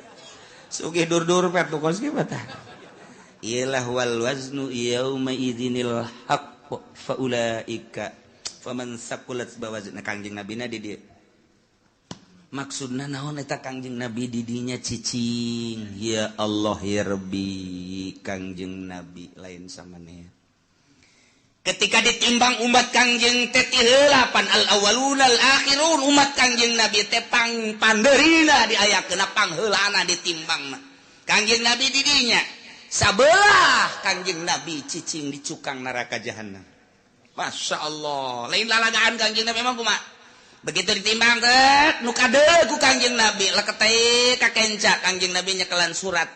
Sugih dur-dur pet nu kos kieu tah. Iyalah wal waznu yauma idzinil haqq fa ulaika faman saqulat bawazna Kangjeng Nabina di dieu. Maksudna naon eta Kangjeng Nabi di dinya cicing. Ya Allah ya Rabbi, Kangjeng Nabi lain samaneh. Ketika ditimbang umat Kangjeng teh tiheula pan al awwaluna al akhirun umat Kangjeng Nabi teh pang pandeurina diayakeun pangheulana ditimbangna. Kangjeng Nabi di dinya sabelah Kangjeng Nabi cicing di cukang neraka jahanam. Masya Allah, lain lalagaan Kangjeng Nabi emang kumaha? Begitu ditimbang teh nu kadeug ku Kangjeng Nabi leketeh ka kenca Kangjeng Nabi nyekelan surat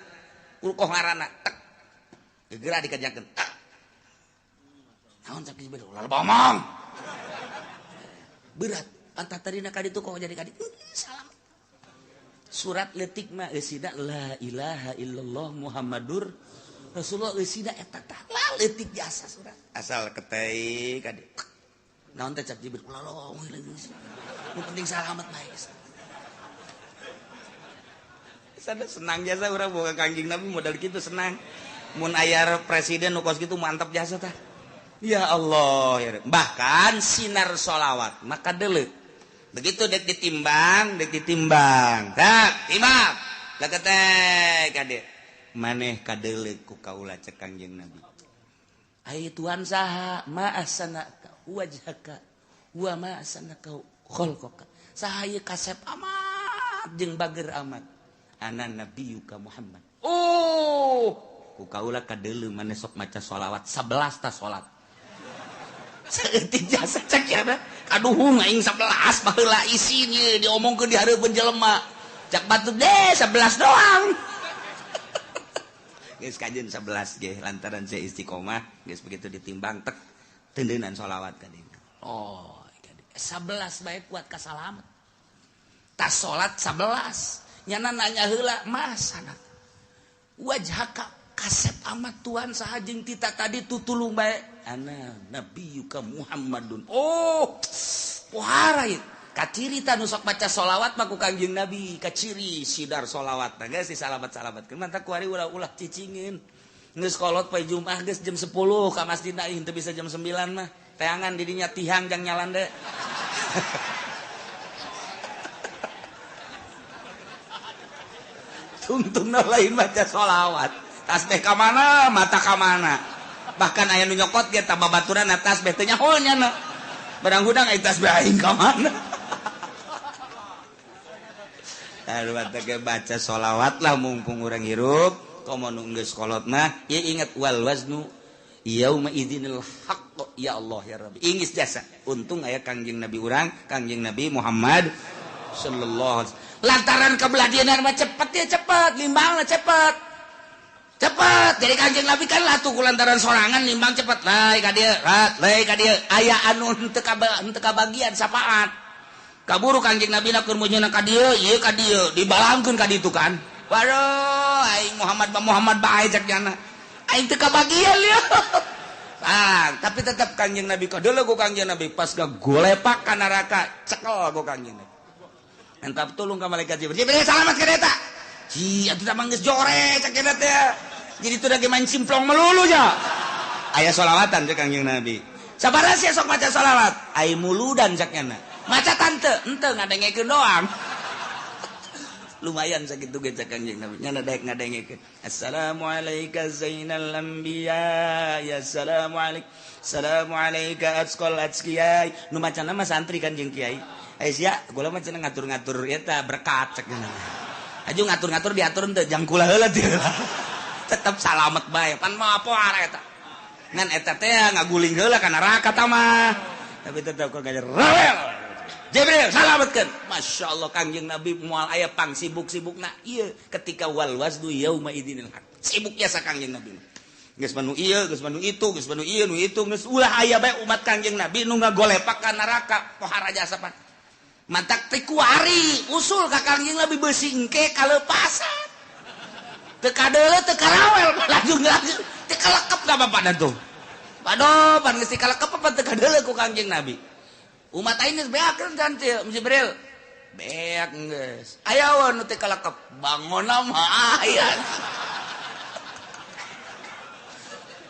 ulkoh ngaranna tek. Geura dikajakeun tek. Naon cak Jibril ulah bomong. Berat, pantat tadina ka ditu kok jadi ka ditu. Salam. Surat leutik mah eusina la ilaha illallah Muhammadur Rasulullah eusina eta tah leutik jasa surat. Asal ketei ka ditu. Naon teh cak Jibril ulah lomong nu penting salamet bae. Sada senang jasa urang boga Kangjeng Nabi modal kitu senang. Mun aya presiden nu kos kitu mantap jasa tah. Ya Allah, ya. Bahkan sinar sholawat maka deuleu. Begitu dek ditimbang, tak timbang. Leketek kade. Maneh kadeuleu ku kaula cek Kangjeng Nabi. Ai Tuhan saha ma ahsanaka wajhaka wa ma ahsanaka khalqaka. Saha ieu kasep amat jeung bager amat. Ana nabiyuka Muhammad. Oh, ku kaula kadeuleu maneh sok maca sholawat 11 ta salat. Saeutik jasa cek ya kaduhung aing 11 baheula isin ieu diomongkeun di hareupeun jelema. Cak batu deh 11 doang. Geus kajeun 11 ge lantaran saya istiqomah geus begitu ditimbang tek tendeunan sholawat ka dieu. Oh, 11 bae kuat ka salamet. Tas salat 11 nyana nanya heula masana. Wajhaka kasep amat Tuhan saha jeung tita tadi tutulung bae. Ana nabiyuka Muhammadun. Oh, pohara ieu. Kaciri ta nu sok maca sholawat mah ku Kangjeng Nabi, kaciri sidar sholawat. Nah geus disalamat-salamatkeun mantap kuari ulah-ulah cicingin. Geus kolot poe Jumat geus jam 10 ka masjid aing teu bisa jam 9 mah. Teangan didinya tihang jang nyalande. Tungtungna lain maca sholawat. Tasbih ka mana, mata ka mana. Bahkan aya nu nyokot ge ta babaturan tasbih teu nyaho nya. Barang hudang aya tasbih aing ka mana. Aduh, baca sholawat lah mumpung urang hirup. Komo nu geus kolot mah ieu inget wal waznu yauma idzinil haqq ya Allah ya Rabbi. Ingis jasa. Untung aya Kangjeng Nabi urang, Kangjeng Nabi Muhammad sallallahu alaihi wasallam. Lantaran kebelah mah cepet ya cepet, limbangna cepet. Cepet. Jadi Kangjeng Nabi kan latuh ku lantaran sorangan limbang cepet. Lai ka dieu, lai ka dieu. Aya anu henteu kabagian sapaat. Kaburu Kangjeng Nabi na keur meunyeuna ka dieu, ieu ka dieu, dibalangkeun ka ditu kan. Waduh, aing Muhammad ba Muhammad bae cek jana. Aing teu kabagian lieu. Ah, tapi tetap Kangjeng Nabi kadeuleu ku Kangjeng Nabi pas gagolepak ka neraka, cekel ku Kangjeng Nabi. Entap tulung ka malaikat Jibril. Jibril salamat ka eta. Ji, atuh mah geus jore cek eta teh. Jadi teu lagi main simplong melulu nya. Aya sholawatan cek Kangjeng Nabi. Sabaraha sia sok maca sholawat? Ai muludan cek nyana. Maca tante, ente ngadengekeun doang. Lumayan sakitu ge cek Kangjeng Nabi. Nyana daek ngadengekeun. Assalamualaika zainal anbiya, ya assalamualaik. Assalamualaika atqal atqiyai. Nu macana mah santri kan jeung kiai. Eh sia, gula mah cenah ngatur-ngatur eta berkat cek nyana. Aju ngatur-ngatur diatur henteu jang kula heula teh. Tetep salamet bae. Pan mah poar eta. Ngan eta teh ngaguling heula ka neraka ta mah. Tapi tetep kok gajer rawel. Jibril salametkeun. Masya Allah Kangjeng Nabi moal aya pang sibuk-sibukna ieu ketika wal waznu yauma idzinil haq. Sibuk jasa Kangjeng Nabi. Geus manu ieu, geus manu itu, geus manu ieu nu itu, geus ulah aya bae umat Kangjeng Nabi nu ngagolepak ka neraka pohara jasa pan. Mantak teh kuari usul ka Kangjeng Nabi beusi engke kalepasan. Teu kadeuleu teu karawel lajung-lajung teu kalekep ka bapana tuh. Waduh, pan geus kalekep apa teu kadeuleu ku Kangjeng Nabi. Umat aing geus beakeun kan Jibril. Beak geus. Aya we nu teu kalekep, bangonna mah aya.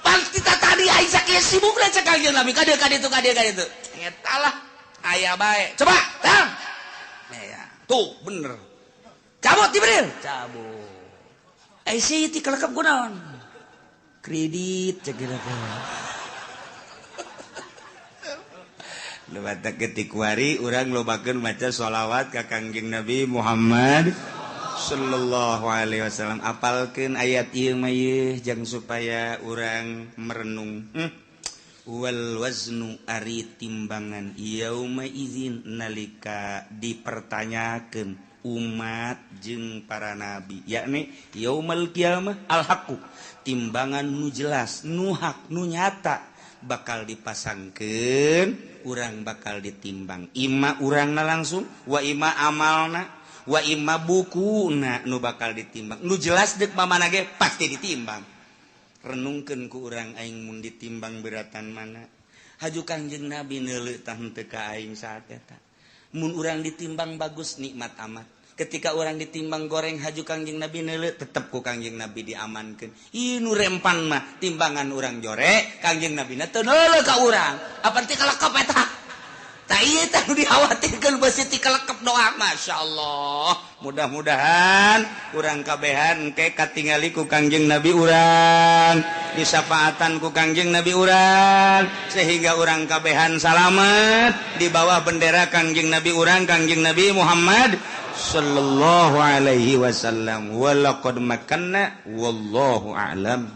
Pan kita tadi aing sakieu sibukna cek Kangjeng Nabi ka dieu ka ditu ka dieu ka ditu. Eta lah aya bae. Coba, tang. Ya, tuh bener. Cabut Jibril. Cabut. Eh si teu kalekep kunaon? Kredit cek geura teh. Lebata ketikwari urang lobakeun maca sholawat ka Kangjeng Nabi Muhammad sallallahu alaihi wasallam. Apalkeun ayat ieu mah ieu jang supaya urang merenung. Wal waznu ari timbangan yauma idzin nalika dipertanyakeun umat jeung para nabi, yakni yaumal qiyamah al haqqu, timbangan nu jelas, nu hak, nu nyata bakal dipasangkeun, urang bakal ditimbang. Ima urangna langsung, wa ima amalna, wa ima bukuna nu bakal ditimbang. Nu jelas deuk mamana ge pasti ditimbang. Renungkeun ku urang aing mun ditimbang beratan mana. Haju Kangjeng Nabi neuleuh tah henteu ka aing saat eta. Mun urang ditimbang bagus nikmat amat. Ketika orang ditimbang goreng haju Kangjeng Nabi neuleuh tetep ku Kangjeng Nabi diamankeun. Ieu nu rempan mah timbangan urang jore, Kangjeng Nabi na teu neuleuh ka urang. Apa teh kalekep eta? Tah ieu teh nu dikhawatirkeun beusi ti kalekep doa. Masyaallah. Mudah-mudahan urang kabehan engke katingali ku Kangjeng Nabi urang, disafaatan ku Kangjeng Nabi urang, sehingga urang kabehan salamet di bawah bendera Kangjeng Nabi urang, Kangjeng Nabi Muhammad sallallahu alaihi wasallam. Walaqad makanna wallahu a'lam.